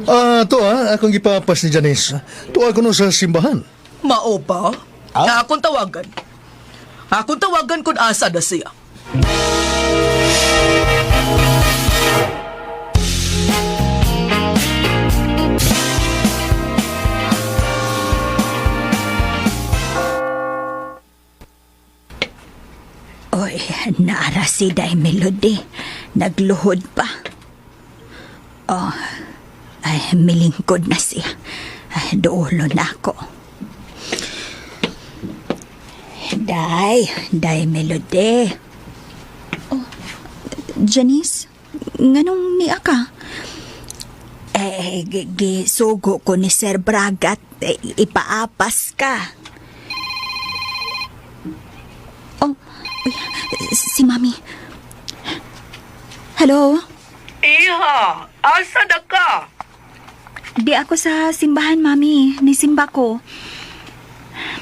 Ah, to ah, akong gipapas ni Janice. To ako no sa simbahan. Mao ba? Ah? Akong tawagan. Akong tawagan kung asa na siya. Oy, naara si Day Melody. Nagluhod pa. Oh, ay, milingkod na siya. Ay, dulo na ako. Day, Day Melody. Oh, Janice, nganong niya ka? Eh, gisugo ko ni Sir Bragat. Eh, ipaapas ka. Oh, uy, si Mami. Hello? Iha, asa na ka? Di ako sa simbahan, Mami. Nisimba ko.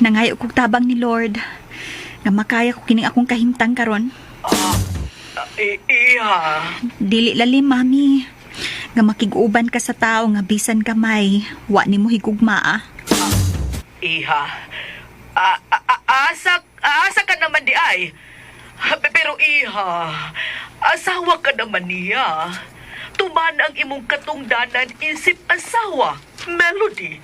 Nangayo kog tabang ni Lord. Nga makaya ko kining akong kahimtang karon. Iha. Dili lalim, Mami. Nga makig-uban ka sa tao nga bisan kamay, wa nimo higugmaa. Iha. Asa ka naman di ay. Pero iha, asawa ka naman niya. Tuman ang imong katungdanan isip asawa, Melody.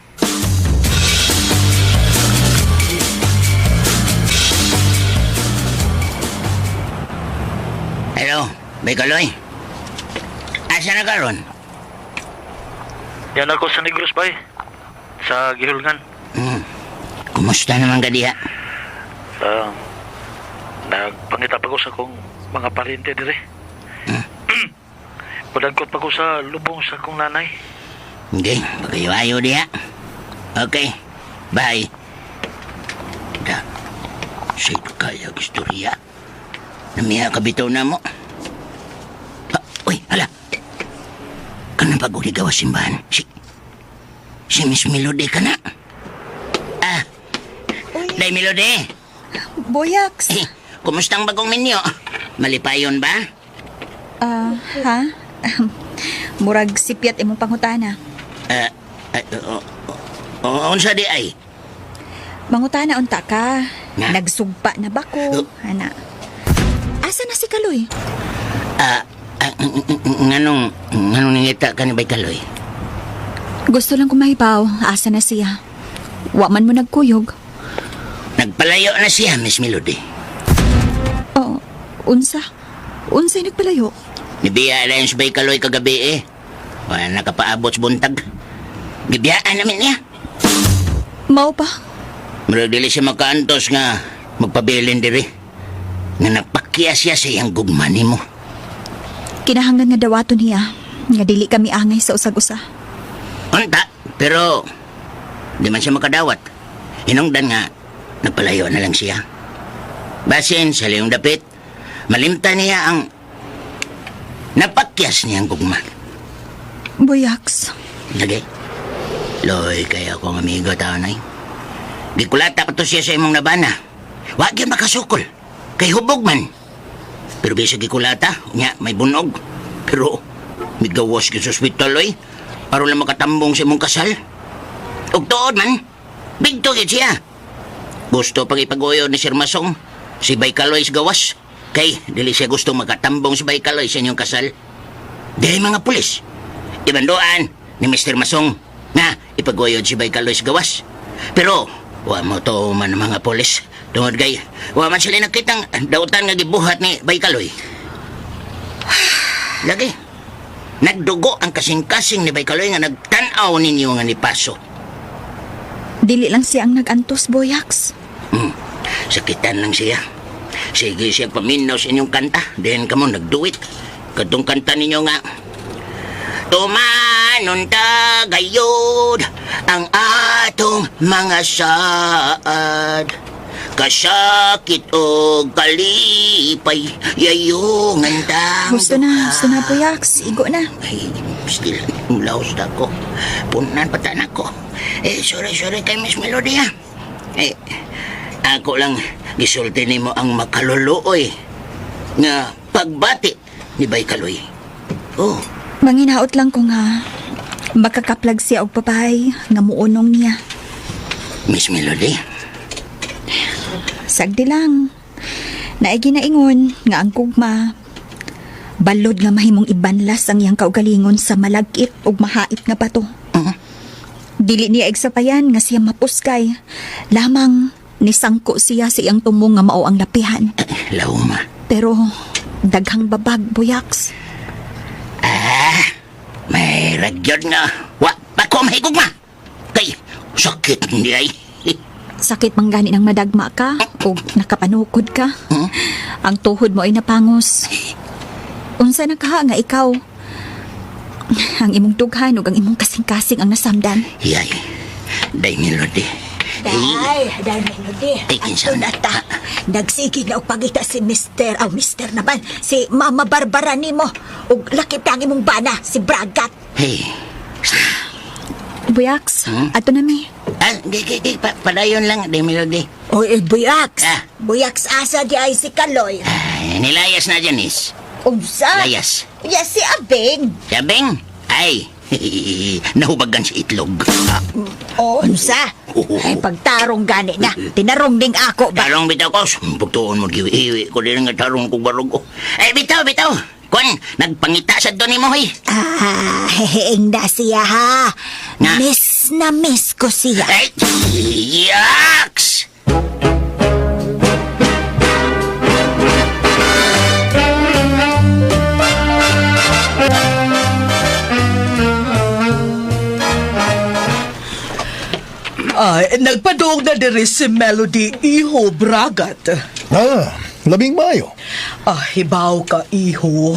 Hello, Bicoloy. Asa na karon? Yan ako sa Negros, bay. Sa Gihulngan. Kumusta naman ka diha? Nagpangita pa ko sa kong mga parente dire. Padagkot pa ko sa lubong sa kong nanay. Okay, pagayo-ayo diha. Okay, bye. Da, sa kaya istorya. Namiha ka bitaw na mo. Ah, uy, hala. Kanang pag-uli gawa simbahan. Si Miss Melody ka na. Ah, Day Melody. Boyax. Eh, kumusta ang bagong minyo? Malipayon ba? Ah, ha? Murag sipyat imong pangutana. Ah, ah, oh, unsa di ay? Mangutana unta ka. Na? Nagsugpa na ba ko? Ana. Asa na si Kaloy? Ah, ah, nganong nganong nangita ka ni Bay Kaloy? Gusto lang kumahibaw. Asa na siya? Wa man mo nagkuyog. Nagpalayo na siya, Miss Melody. Oh, unsa? Unsay nagpalayo? Nibiya na yung si Bay Kaloy kagabi eh. Wala nakapaabot sa buntag. Gibiyaan namin niya. Mao pa. Murag dili siya makaantos nga magpabilin diri. Nga napakya siya sa iyang gugma nimo. Kinahanglan nga dawaton niya. Nga dili kami angay sa usag-usa. Unta, pero di man siya makadawat. Hinungdan nga, nagpalayo na lang siya. Basin sa liyong dapit, malimta niya ang napakyas niyang gugma. Boyaks. Lagi. Loy, kaya akong amigo taon ay. Gikulata ko to siya sa imong nabana. Wa gyud makasukol. Kay hubog man. Pero bisag gikulata, nya may bunog. Pero migawas gyud sa ospital oy. Aron lang makatambong sa imong kasal. Ug tuod man, bigto gyud siya. Gusto pang ipaguyo ni Sir Masong, si Baykaloy sa gawas. Kay dili siya gusto makatambong si Baykaloy sa inyong kasal. Dili mga pulis. Ibandoan ni Mr. Masong nga ipaguyod si Baykaloy sa gawas. Pero wa mo to man ang mga pulis. Tungod kay wa man sila nakitang dautan nga gibuhat ni Baykaloy. Lagi. Nagdugo ang kasing-kasing ni Baykaloy nga nagtan-aw ninyo nga ni Paso. Dili lang siya ang nagantos, Boyaks. Sakitan lang siya. Sige siya paminaw sa inyong kanta. Then kamo nagduit. Katong kanta ninyo nga. Tumanon ta gayod ang atong mga saad. Kasakit o kalipay, yayungan tang Gusto na, Boyaks. Igo na. Ay, still, laos na ko. Punan pa na ko. Eh, sorry, sorry kay Miss Melody, ha. Eh, ako lang gisulti nimo ang makaluluoy nga pagbati ni Bay Kaloy. Oh, Manginaot lang ko nga makakaplag siya og babae nga muunong niya. Miss Melody, Sagdi lang. Naigi na ingon nga ang gugma balod nga mahimong ibanlas ang iyang kaugalingon sa malagkit ug mahait nga bato. Dili niya igsapayan nga siya mapuskay. Lamang nisangko siya sa iyang tumong nga mao ang lapihan. lauma. Pero daghang babag, Boyaks. Ah, may ragyod nga. Wa pa ko mahigugma. Kay, sakit ni ay. Sakit man gani ng madagma ka o nakapanukod ka. Ang tuhod mo ay napangos. Unsa na ka nga ikaw? Ang imong dughan ug ang imong kasing-kasing ang nasamdan. Yay, day Melody. Day, day Melody. Ay, kinsa Ato na ta. Nagsige na og pangita si Mr. Aw, Mr. naman. Si Mama Barbara nimo. Ug lakip na ang imong bana, si Bragat. Hey, Buyaks, ato na mi. Ah, di, di, di, padayon lang, day Melody. Oy, eh, Buyaks. Ah. Buyaks asa di ay si Kaloy. Ay, nilayas na, Janice. Unsa? Layas. Ya si Abing. Sabing, ay, nahubagan si itlog. Oh, unsa? Ay, pagtarong gani na. Tinarong ding ako ba? Tarong bitaw ko, pagtuon mo, giwi ko din nga tarong kong barog ko. Ay, bitaw, bitaw. Kwan, nagpangita sa doon ni mo, eh. Ah, heheeng na siya ha. Na. Miss na miss ko siya. Ay, yaks! Ay, nagpaduog na diri si Melody Iho Bragat. Ah, labing maayo. Ah, hibaw ka, iho.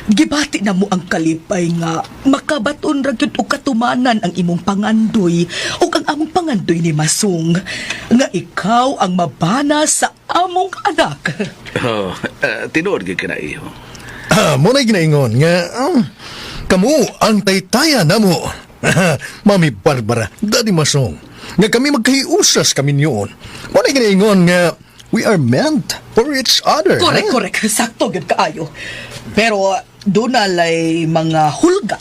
Gibati na mo ang kalipay nga makabaton ra gyud og katumanan ang imong pangandoy ug ang among pangandoy ni Masong nga ikaw ang mabana sa among anak. Oh, tinuod gyud ka na iho. Ah, mo na ginaingon nga kamo ang taytaya namo. Mami Barbara, Daddy Masong, nga kami magkahiusas kami niyon. Mo na ginaingon nga we are meant for each other. Correct, ha? correct. Sakto gyud kaayo. Pero doon na lay mga hulga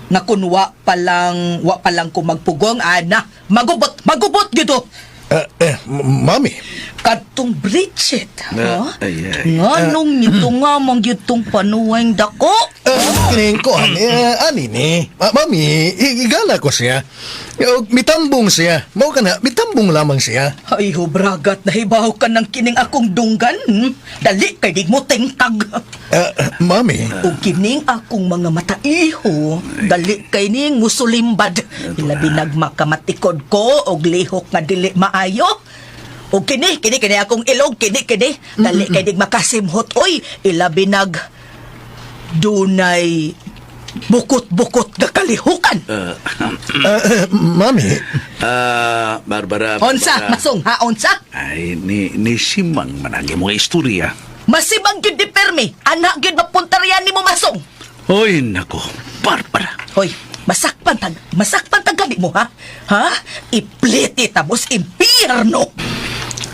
Nga kun wa pa lang ko magpugong ana, magubot, magubot gyud oh. Mami. Kadtong Bridget, ha? Ay, ay. Nga nung nito nga mang gyud tong panuwang dako. Kining ko, ani, ani ni. Mami, igala ko siya. Mitambong siya. Mao ka na, mitambong lamang siya. Ay, hubragat, nahibaw ka ng kining akong dunggan. Dali kay di mo tingtag. Mami. O kining akong mga mataiho, dali kay ning musulimbad. Ilabi nagmakamatikod ko og lihok nga dili maayo. O kini, kini, kini akong ilog, kini, kini. Dali kay dig makasimhot, oy. Ilabi nag dunay bukot-bukot nga kalihukan. Mami. Barbara. Onsa, Barbara. masong ha, onsa. Ay, ni Simang managi mga istorya. Masibang gyud di permi, anak gyud mapuntaryan nimo masong. Hoy, nako, Barbara. Hoy, masakpan tag gani mo ha? Ha? Ipliti tapos impyerno.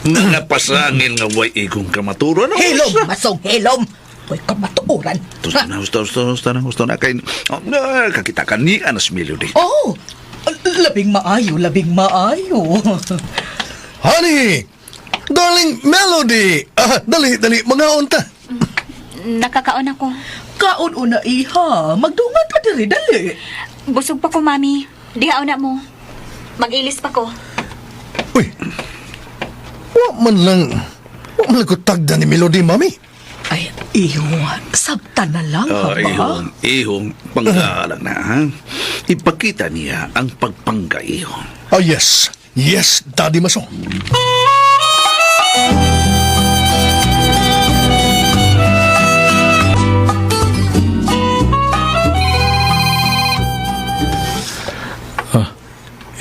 Mga pasangil nga way igong kamaturan. Hilom, masong hilom. Hoy, kamatuoran. Gusto na, gusto, gusto, gusto na, gusto na. Kay, oh, na, kakita ka ni Anas Melody. Oh, labing maayo, labing maayo. Honey! Darling Melody! Dali, dali, mga unta. Nakakaon ako. Kaon una iha, magdungan ka diri dali. Busog pa ko, Mami. Dihaon na mo. Mag-ilis pa ko. Uy, wa man lang ko tagda ni Melody, Mami. Ay, iho, sabta na lang, Oh, ha ba? ihong, ihong, panggalang na, ha? Ipakita niya ang pagpangga, ihong. Oh, yes. Yes, Daddy Masong.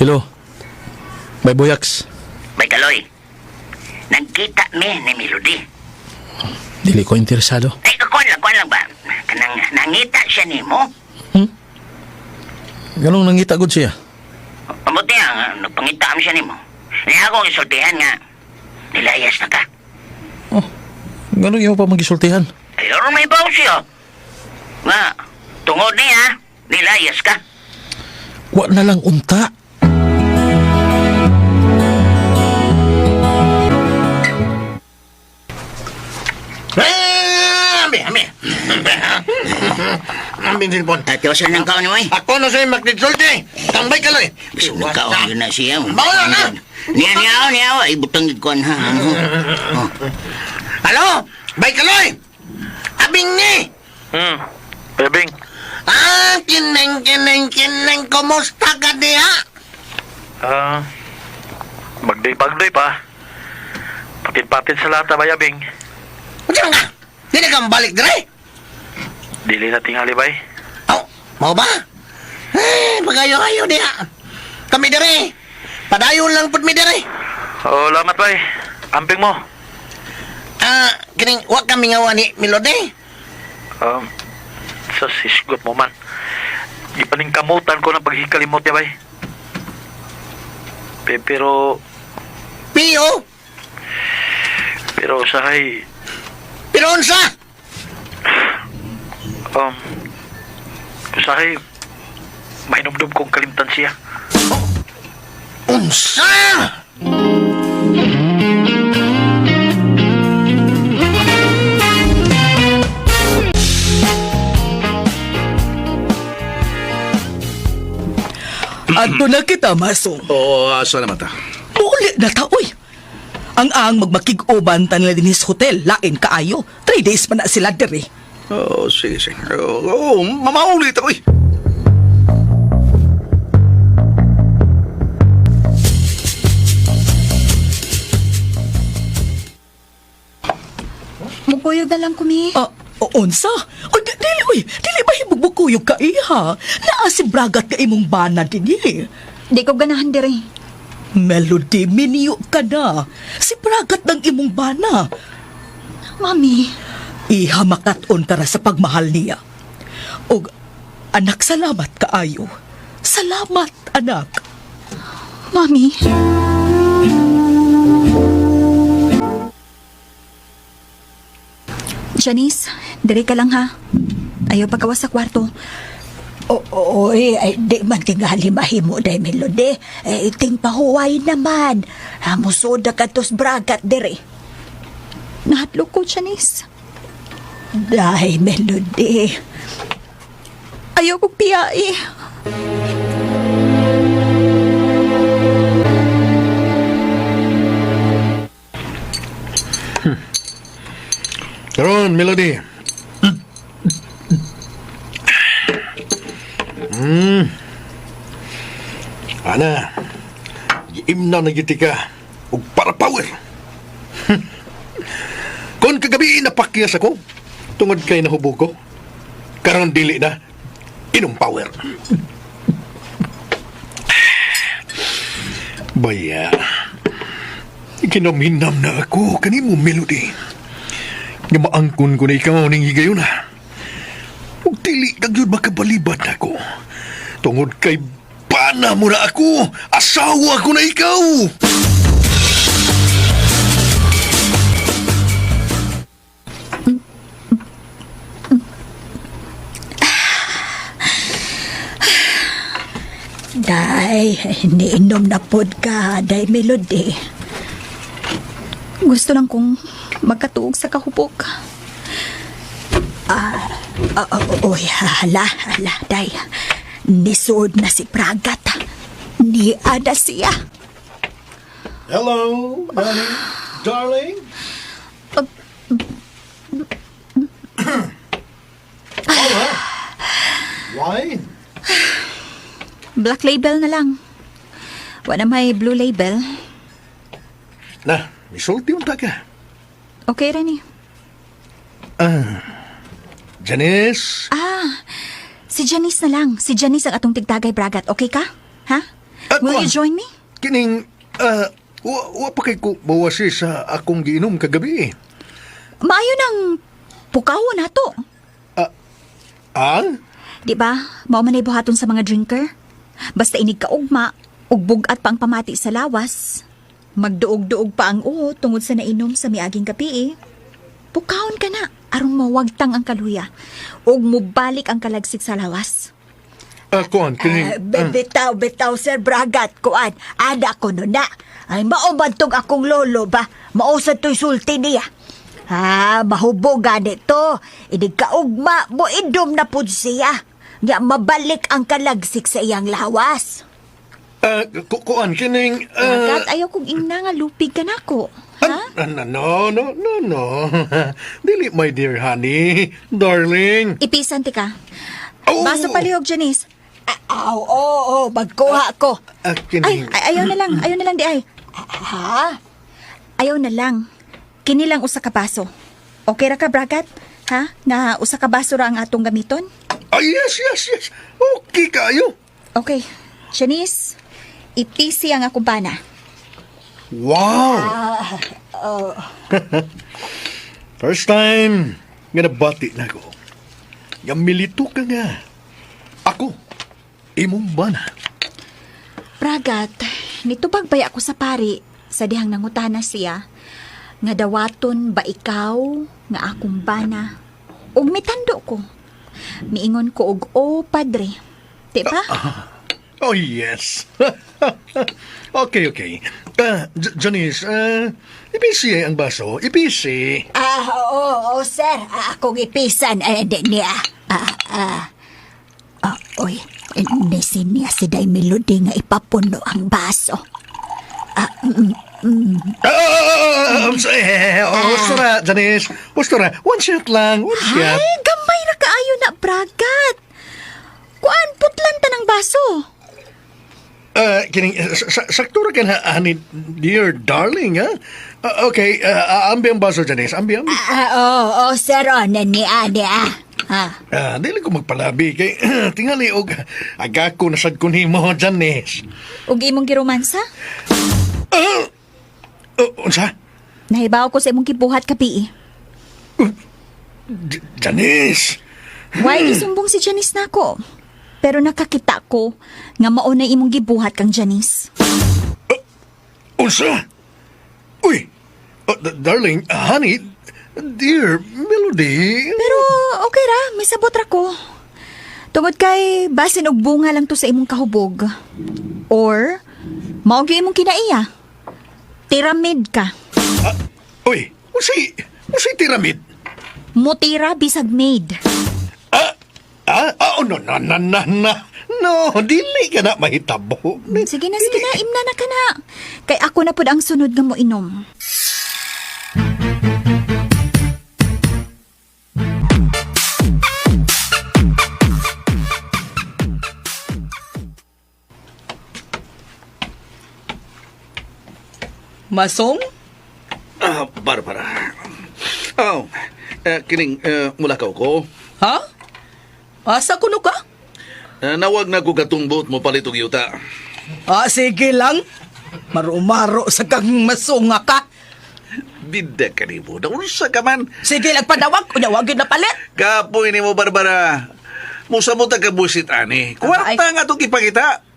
Hello. May buyaks. Bay Kaloy, nagkita mi ni Melody. Dili ko interesado. Ay, kuan lang ba? Kanang nangita siya nimo. Ganong nangita gud siya. Pamuti ang nagpangita siya nimo. Niya ako isultihan nga. Nilayas na ka. Oh, ganong imo pa magisultihan. Ay, aron may baw siya. Nga, tungod niya, nilayas ka. Wa na lang unta. Ambi, ambi. Ambi silpon. Tiwasan ng kaon mo eh. Ako na sa'yo magdidsulti. Tambay ka lang eh. Bisag nagkaon yun na siya. Bawa na! Niya, niya, niya. Ay, butang gikuan ha. Oh. Halo? Bay Kaloy! Abing ni! Bebing, Kineng, kineng, kineng, kumusta ka diha? Bagdoy-bagdoy pa. Patid-patid sa lahat, bayabing. Unsa man ka? Dili ka balik dire? Dili na tingali, bay. Oh, mau ba? Eh, pagayo-ayo diha. Kami dire. Padayon lang pud mi dire. Oh, lamat, bay. Amping mo. Kining wa kami nga ni Melody. Sa sisgot mo man. Gipaningkamutan ko ng paghikalimot niya, bay. Pero, Pio, pero usahay, pero unsa? Usahay, mainumdum kong kalimtan siya. Unsa? Adto na kita, masong. Oo, salamat ah. Muli na ta, uy. Ang magmakig-uban ta nila dinhis hotel, lain kaayo. 3 days pa na sila diri. Oo, sige, sige. Oo, mamaulit ako eh. Mukuyog na lang kumi. Unsa? O, dili, uy. Dili ba hibugbukuyog ka, iha? Naa si Bragat ka imong bana dinhi. Di ko ganahan dire. Melody, minyo ka na. Si Bragat ng imong bana. Mami. Iha, makat-on ka ra sa pagmahal niya. Og, anak, salamat kaayo. Salamat, anak. Mami. Janice, dire ka lang ha. Ayaw pagawas sa kwarto. Oy, ay, di man tingali mahimo day Melody. Eh, ting pahuway naman. Ha, musoda ka tos bragat dere. Nahadlok ko, Janice. Day, Melody. Ayaw kong piyai. Karon, Melody. Ana, giimna na gyud ka og para power. Kon kagabi napakyas ako tungod kay nahubog ko. Karon dili na inom power. Baya, kinamhinam na ako kanimo Melody. Nga maangkon ko na ikaw ning higayon na. Ug dili ka gyud makabalibad nako. Tungod kay bana mo na ako, asawa ko na ikaw. Day, niinom na pod ka, Day Melody. Gusto lang kong magkatuog sa kahubog. Ah, oy, hala, hala, Day. Nisuod na si Pragat. Niada siya. Hello, honey, darling. Hola. Wine. Black label na lang. Wala may blue label. Na, misulti unta ka. Okay, Rani. Ah, Janice. Ah, si Janice na lang. Si Janice ang atong tigtagay bragat. Okay ka? Ha? Will you join me? Kining, wa pa kay ko bawasi sa akong giinom kagabi. Maayo nang pukaw na to. Ah? Di ba? Mao man ay buhaton sa mga drinker. Basta inig ka ugma, ug bug-at pa ang pamati sa lawas. Magduog-duog pa ang uho tungod sa nainom sa miaging gabi eh. Pukawon ka na aron mawagtang ang kaluya ug mubalik ang kalagsik sa lawas. Ah, kuan, kining... Bitaw, bitaw, Sir Bragat, kuan. Ada ko no na. Ay, mao man tong akong lolo ba? Mao sa to'y sulti niya. Ha, mahubog gani to. Inig kaugma, mo idom na pud siya. Nga mabalik ang kalagsik sa iyang lawas. Ah, kuan, kining... Bragat, ayaw kong ingna nga lupig ka nako. Ah, no, no, no, no, no. Dili, my dear honey. Darling. Ipisan ti ka. Oh! Baso palihog, Janice. Aw, oo, oh, magkuha ko. Ah, Ay, ay, ayaw na lang. Ayaw na lang di ay. Ha? Ayaw na lang. Kini lang usa ka baso. Okay ra ka, Bragat? Ha? Nga usa ka baso ra ang atong gamiton? Ah, yes, yes, yes. Okay kayo. Okay. Janice, ipisi ang akong bana. Wow! Oh. First time nga nabati na ko. Nga milito ka nga. Ako, imong bana. Bragat, nitubag baya ako sa pari sa dihang nangutana siya nga dawaton ba ikaw nga akong bana? Ug mitando ko. Miingon ko og o padre. Di ba? Oh, yes. Okay, okay. Ah, Janice, ipisi ang baso. Ipisi. Ah, oo, oo, sir. Ah, akong ipisan. Ay, di niya. Ah, ah. Ah, oy, nisin niya si Day Melody nga ipapuno ang baso. Ah, Ah, I'm sorry. Oh, gusto na, Janice. Gusto na. One shot lang. One shot. Ay, gamay ra kaayo na Bragat. Kuan putlan ta ng baso. Ah, kining, sakto ra ka na, honey, dear darling, ha? Ah, okay, ambi ang baso, Janice. Ambi, ambi. Ah, oo, oo, sir. Oh, na niya, niya. Ah. Ah, dili ko magpalabi kay tingali og aga ko nasad ko nimo, Janice. Ug imong giromansa? Ah! Oh, unsa? Nahibaw ko sa imong gibuhat kabi. Janice! Why gisumbong si Janice nako? Pero nakakita ko nga mao na imong gibuhat kang Janice. Unsa? Uy! Oh, darling, honey, dear Melody. Pero okay ra, may sabot ra ko. Tungod kay basin og bunga lang to sa imong kahubog. Or mao gyud imong kinaiya. Tiramid ka. Uy, unsay tiramid? Mutira bisag maid. Ah, ah, oh, no, no, no, no, no. No, dili ka na mahitabo. Sige na, sige na, imna na ka na. Kay ako na pud ang sunod nga mo inom. Masong? Ah, Barbara. Oh, kining mulakaw ko. Ha? Asa kuno ka? Nawag na ko katungbot mo palit og yuta. Ah, sige lang. Marumaro sa kang masunga ka. Bida ka nimo. Naunsa ka man. Sige lang panawag, unya wag gyud na palit. Kapoy nimo Barbara. Musa mo ta kabusit ani. Kwarta nga itong ipakita.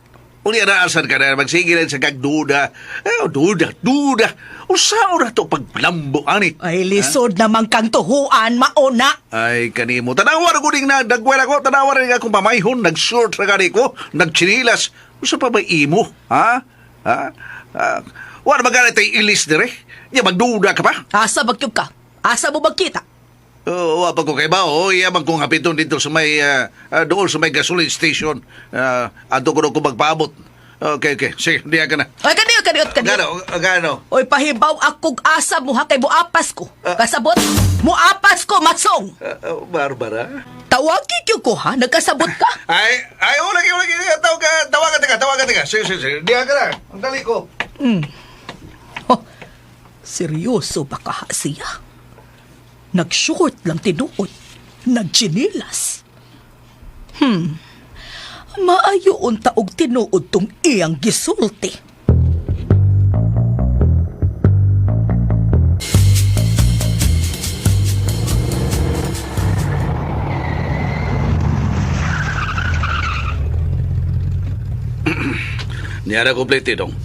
Uli na asan ka na magsige lang sa kagduda. Eh, duda, duda. Usa ora to paglambo ani. Ay, lisod naman kang tuhuan, mauna. Ay, kanimo. Tanawa na ko ding nagdagwela ko. Tanawa rin akong pamayhon. Nag-short na gani ko. Nagchinilas. Usa pa ba imo? Ha? Ha? Ah, wala ba tayo ilis dire? Ya, magduda ka pa? Asa bagyog ka? Asa mo magkita? Oo, wa pa ko kay ba? Oo, iya man kong hapiton dito sa may, doon sa may gasoline station. Adto ko ko magpaabot. Okay, okay. Sige, diya ka na. Ay, kaniyo, kaniyo, kaniyo. Gano, gano. Oy, pahibaw akong asa mo ha kay muapas ko. Kasabot? Muapas ko, matsong. Barbara? Tawagi gyud ko ha, nagkasabot ka. Ay, ay, oh, lagi, lagi. Tawag ka, tawagan ka, tawagan ka. Sige, sige, sige. Diya ka na. Ang dali ko. Oh, seryoso ba ka ha siya? Nag-short lang tinuod. Nagchinilas. Maayo unta og tinuod tong iyang gisulti. Niya na komplete dong.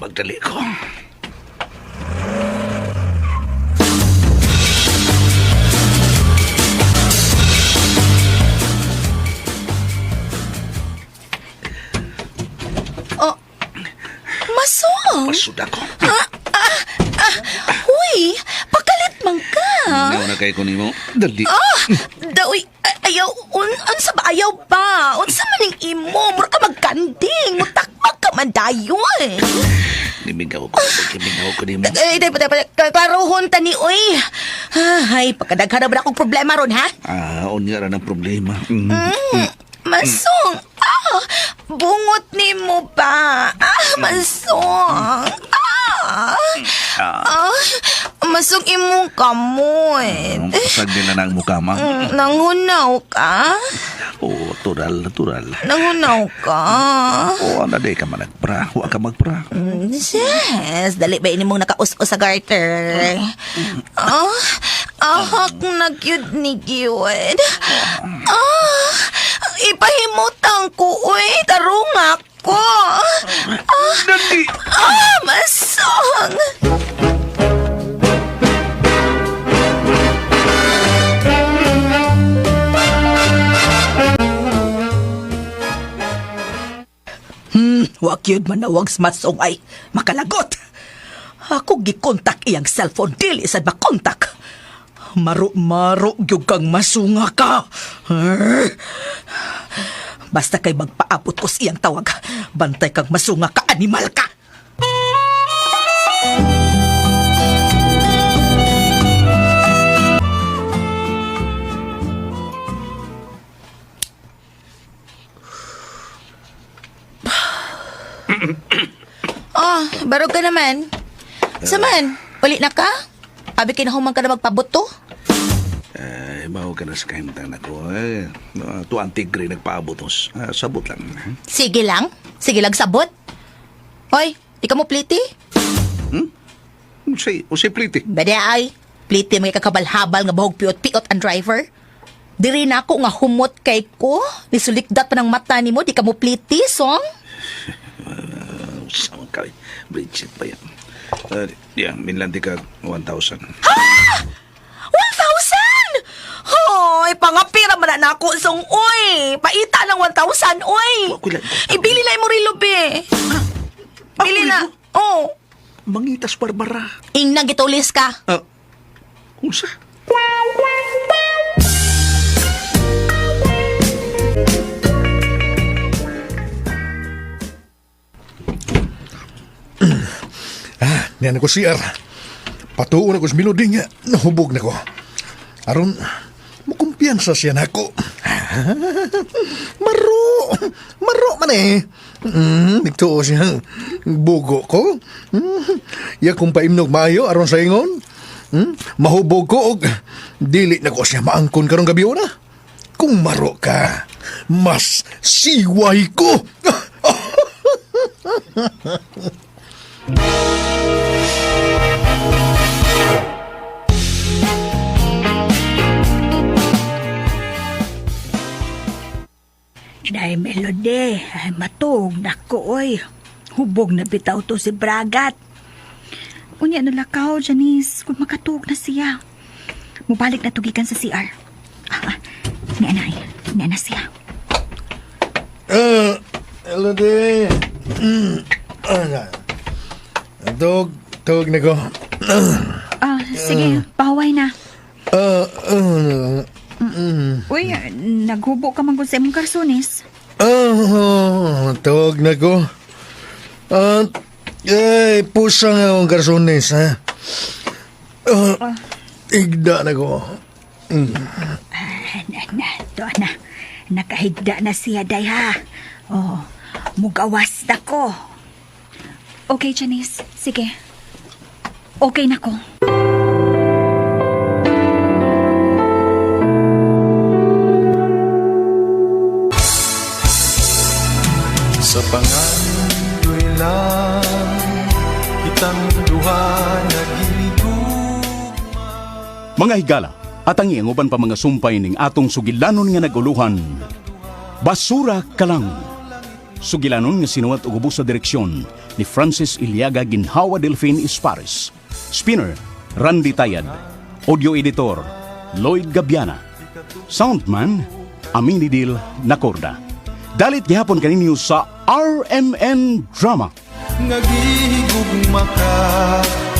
Magdali ko. Oh, Masong! Pasuda ko. Huy, pakalit man ka. Ngaw na kay ko nimo. Dali. Ah, daoy, ayaw, unsa ba ayaw pa? Unsa man ning imo? Mura ka magkanding, mutakmak ka man dayon. Nimingaw ko. Nimingaw ko nimo. Ay, day, day, day, klarohon ta ni oy. Ay, pagkadaghan na ba akong problema ron, ha? Ah, unya ra ng problema. Mm. Masong, bungot ni mo ba? Ah, masong. Ah, masong imong kamot. Pasag nila na ang mukha, ma. Nanghunaw ka? Oo, tural, natural. Nanghunaw ka? Oo, na di ka managpra. Huwag ka magpra. Yes, dali ba ini mong nakaus-us sa garter? Ah, ahak na gyud ni gyud. Ah, ipahimutang ko, uy, tarunga ko. Ah, ah, masong. Wa gyud manawag sa masong ay makalagot. Ako gikontak iyang cellphone dili sad makontak. Maro-maro gyud kang masunga ka. Arr. Basta kay magpaabot ko sa iyang tawag. Bantay kang masunga ka, animal ka. Oh, barog ka naman. Saman, uli na ka? Abi kinahuman ka na magpabuto? Ay, bawo ka na sa kahimtang nako. Eh, tuang tigre nagpaabot. Ah, sabot lang. Sige lang. Sige lang sabot. Hoy, di ka mo pliti? Usay, usay pliti. Bade ay, pliti may kakabalhabal nga bahog piot-piot ang driver. Diri na ako nga humot kay ko. Nisulikdat pa ng mata nimo, di ka mo pliti, song. Sama ka. Bridget pa yan. Yeah, minlandi ka 1,000. Ha? Oy, pangapira man na nako song oy. Paita ng 1,000 oy. Ibili na imo rilo be. Bili na. Oh. Mangitas, Barbara. Ingna gitulis ka. Unsa? Ah, niyan ako CR. Patuon ako sa Melody nga. Nahubog na ko. Aron, mukumpiyansa siya nako. Maro! Maro man eh. Nagtuo siya. Bugo ko. Ya kung paimnog maayo aron sa ingon. Mahubog ko og dili na ko siya maangkon karong gabi una. Kung maro ka, mas siway ko. Day Melody, ay matug nako oy. Hubog na bitaw to si Bragat. Unya na lakaw, Janice, kung makatuog na siya. Mubalik na tugikan sa CR. Ah, ni anay, ni ana siya. Melody. Ah, tug, tug na ko. Ah, sige, pahaway na. Ah, ah, Uy, naghubo ka man gud sa imong karsones. Ah, tawag na ko. Ah, ay, pusa nga akong garsones, ha? Ah, igda na ko. Ah, na, na, to na. Nakahigda na siya day ha. Oh, mugawas na ko. Okay, Janice. Sige. Okay na ko. Sa pangandoy lang kitang duha naghinigugma. Mga higala, atangi ang uban pa mga sumpay ning atong sugilanon nga naguluhan. Basura ka lang. Sugilanon nga sinuwat og ubos sa direksyon ni Francis Iliaga Ginhawa Delfin Ispares. Spinner, Randy Tayad. Audio editor, Lloyd Gabiana. Soundman, Aminidil Nacorda. Dalit gihapon kaninyo sa RMN Drama. Nga gihigugma ka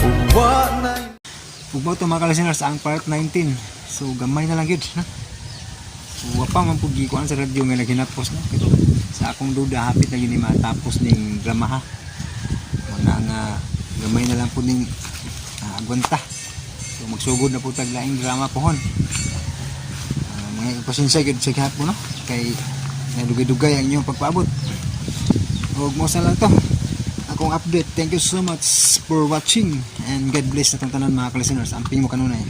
ug wa na Ug mao to mga listeners ang part 19. So gamay na lang gyud na. So wa pa man pud gikuan sa radyo nga naghinapos no. Pero sa akong duda hapit na gyud ni matapos ning drama ha. Muna nga gamay na lang pud ning agwanta. So magsugod na pud tag laing drama pohon. Mga pasensya gyud sa gihapon no kay nadugay-dugay ang inyong pagpaabot. Ug mo sa lang to akong update. Thank you so much for watching and God bless na tanan mga ka-listeners. Amping mo kanunay.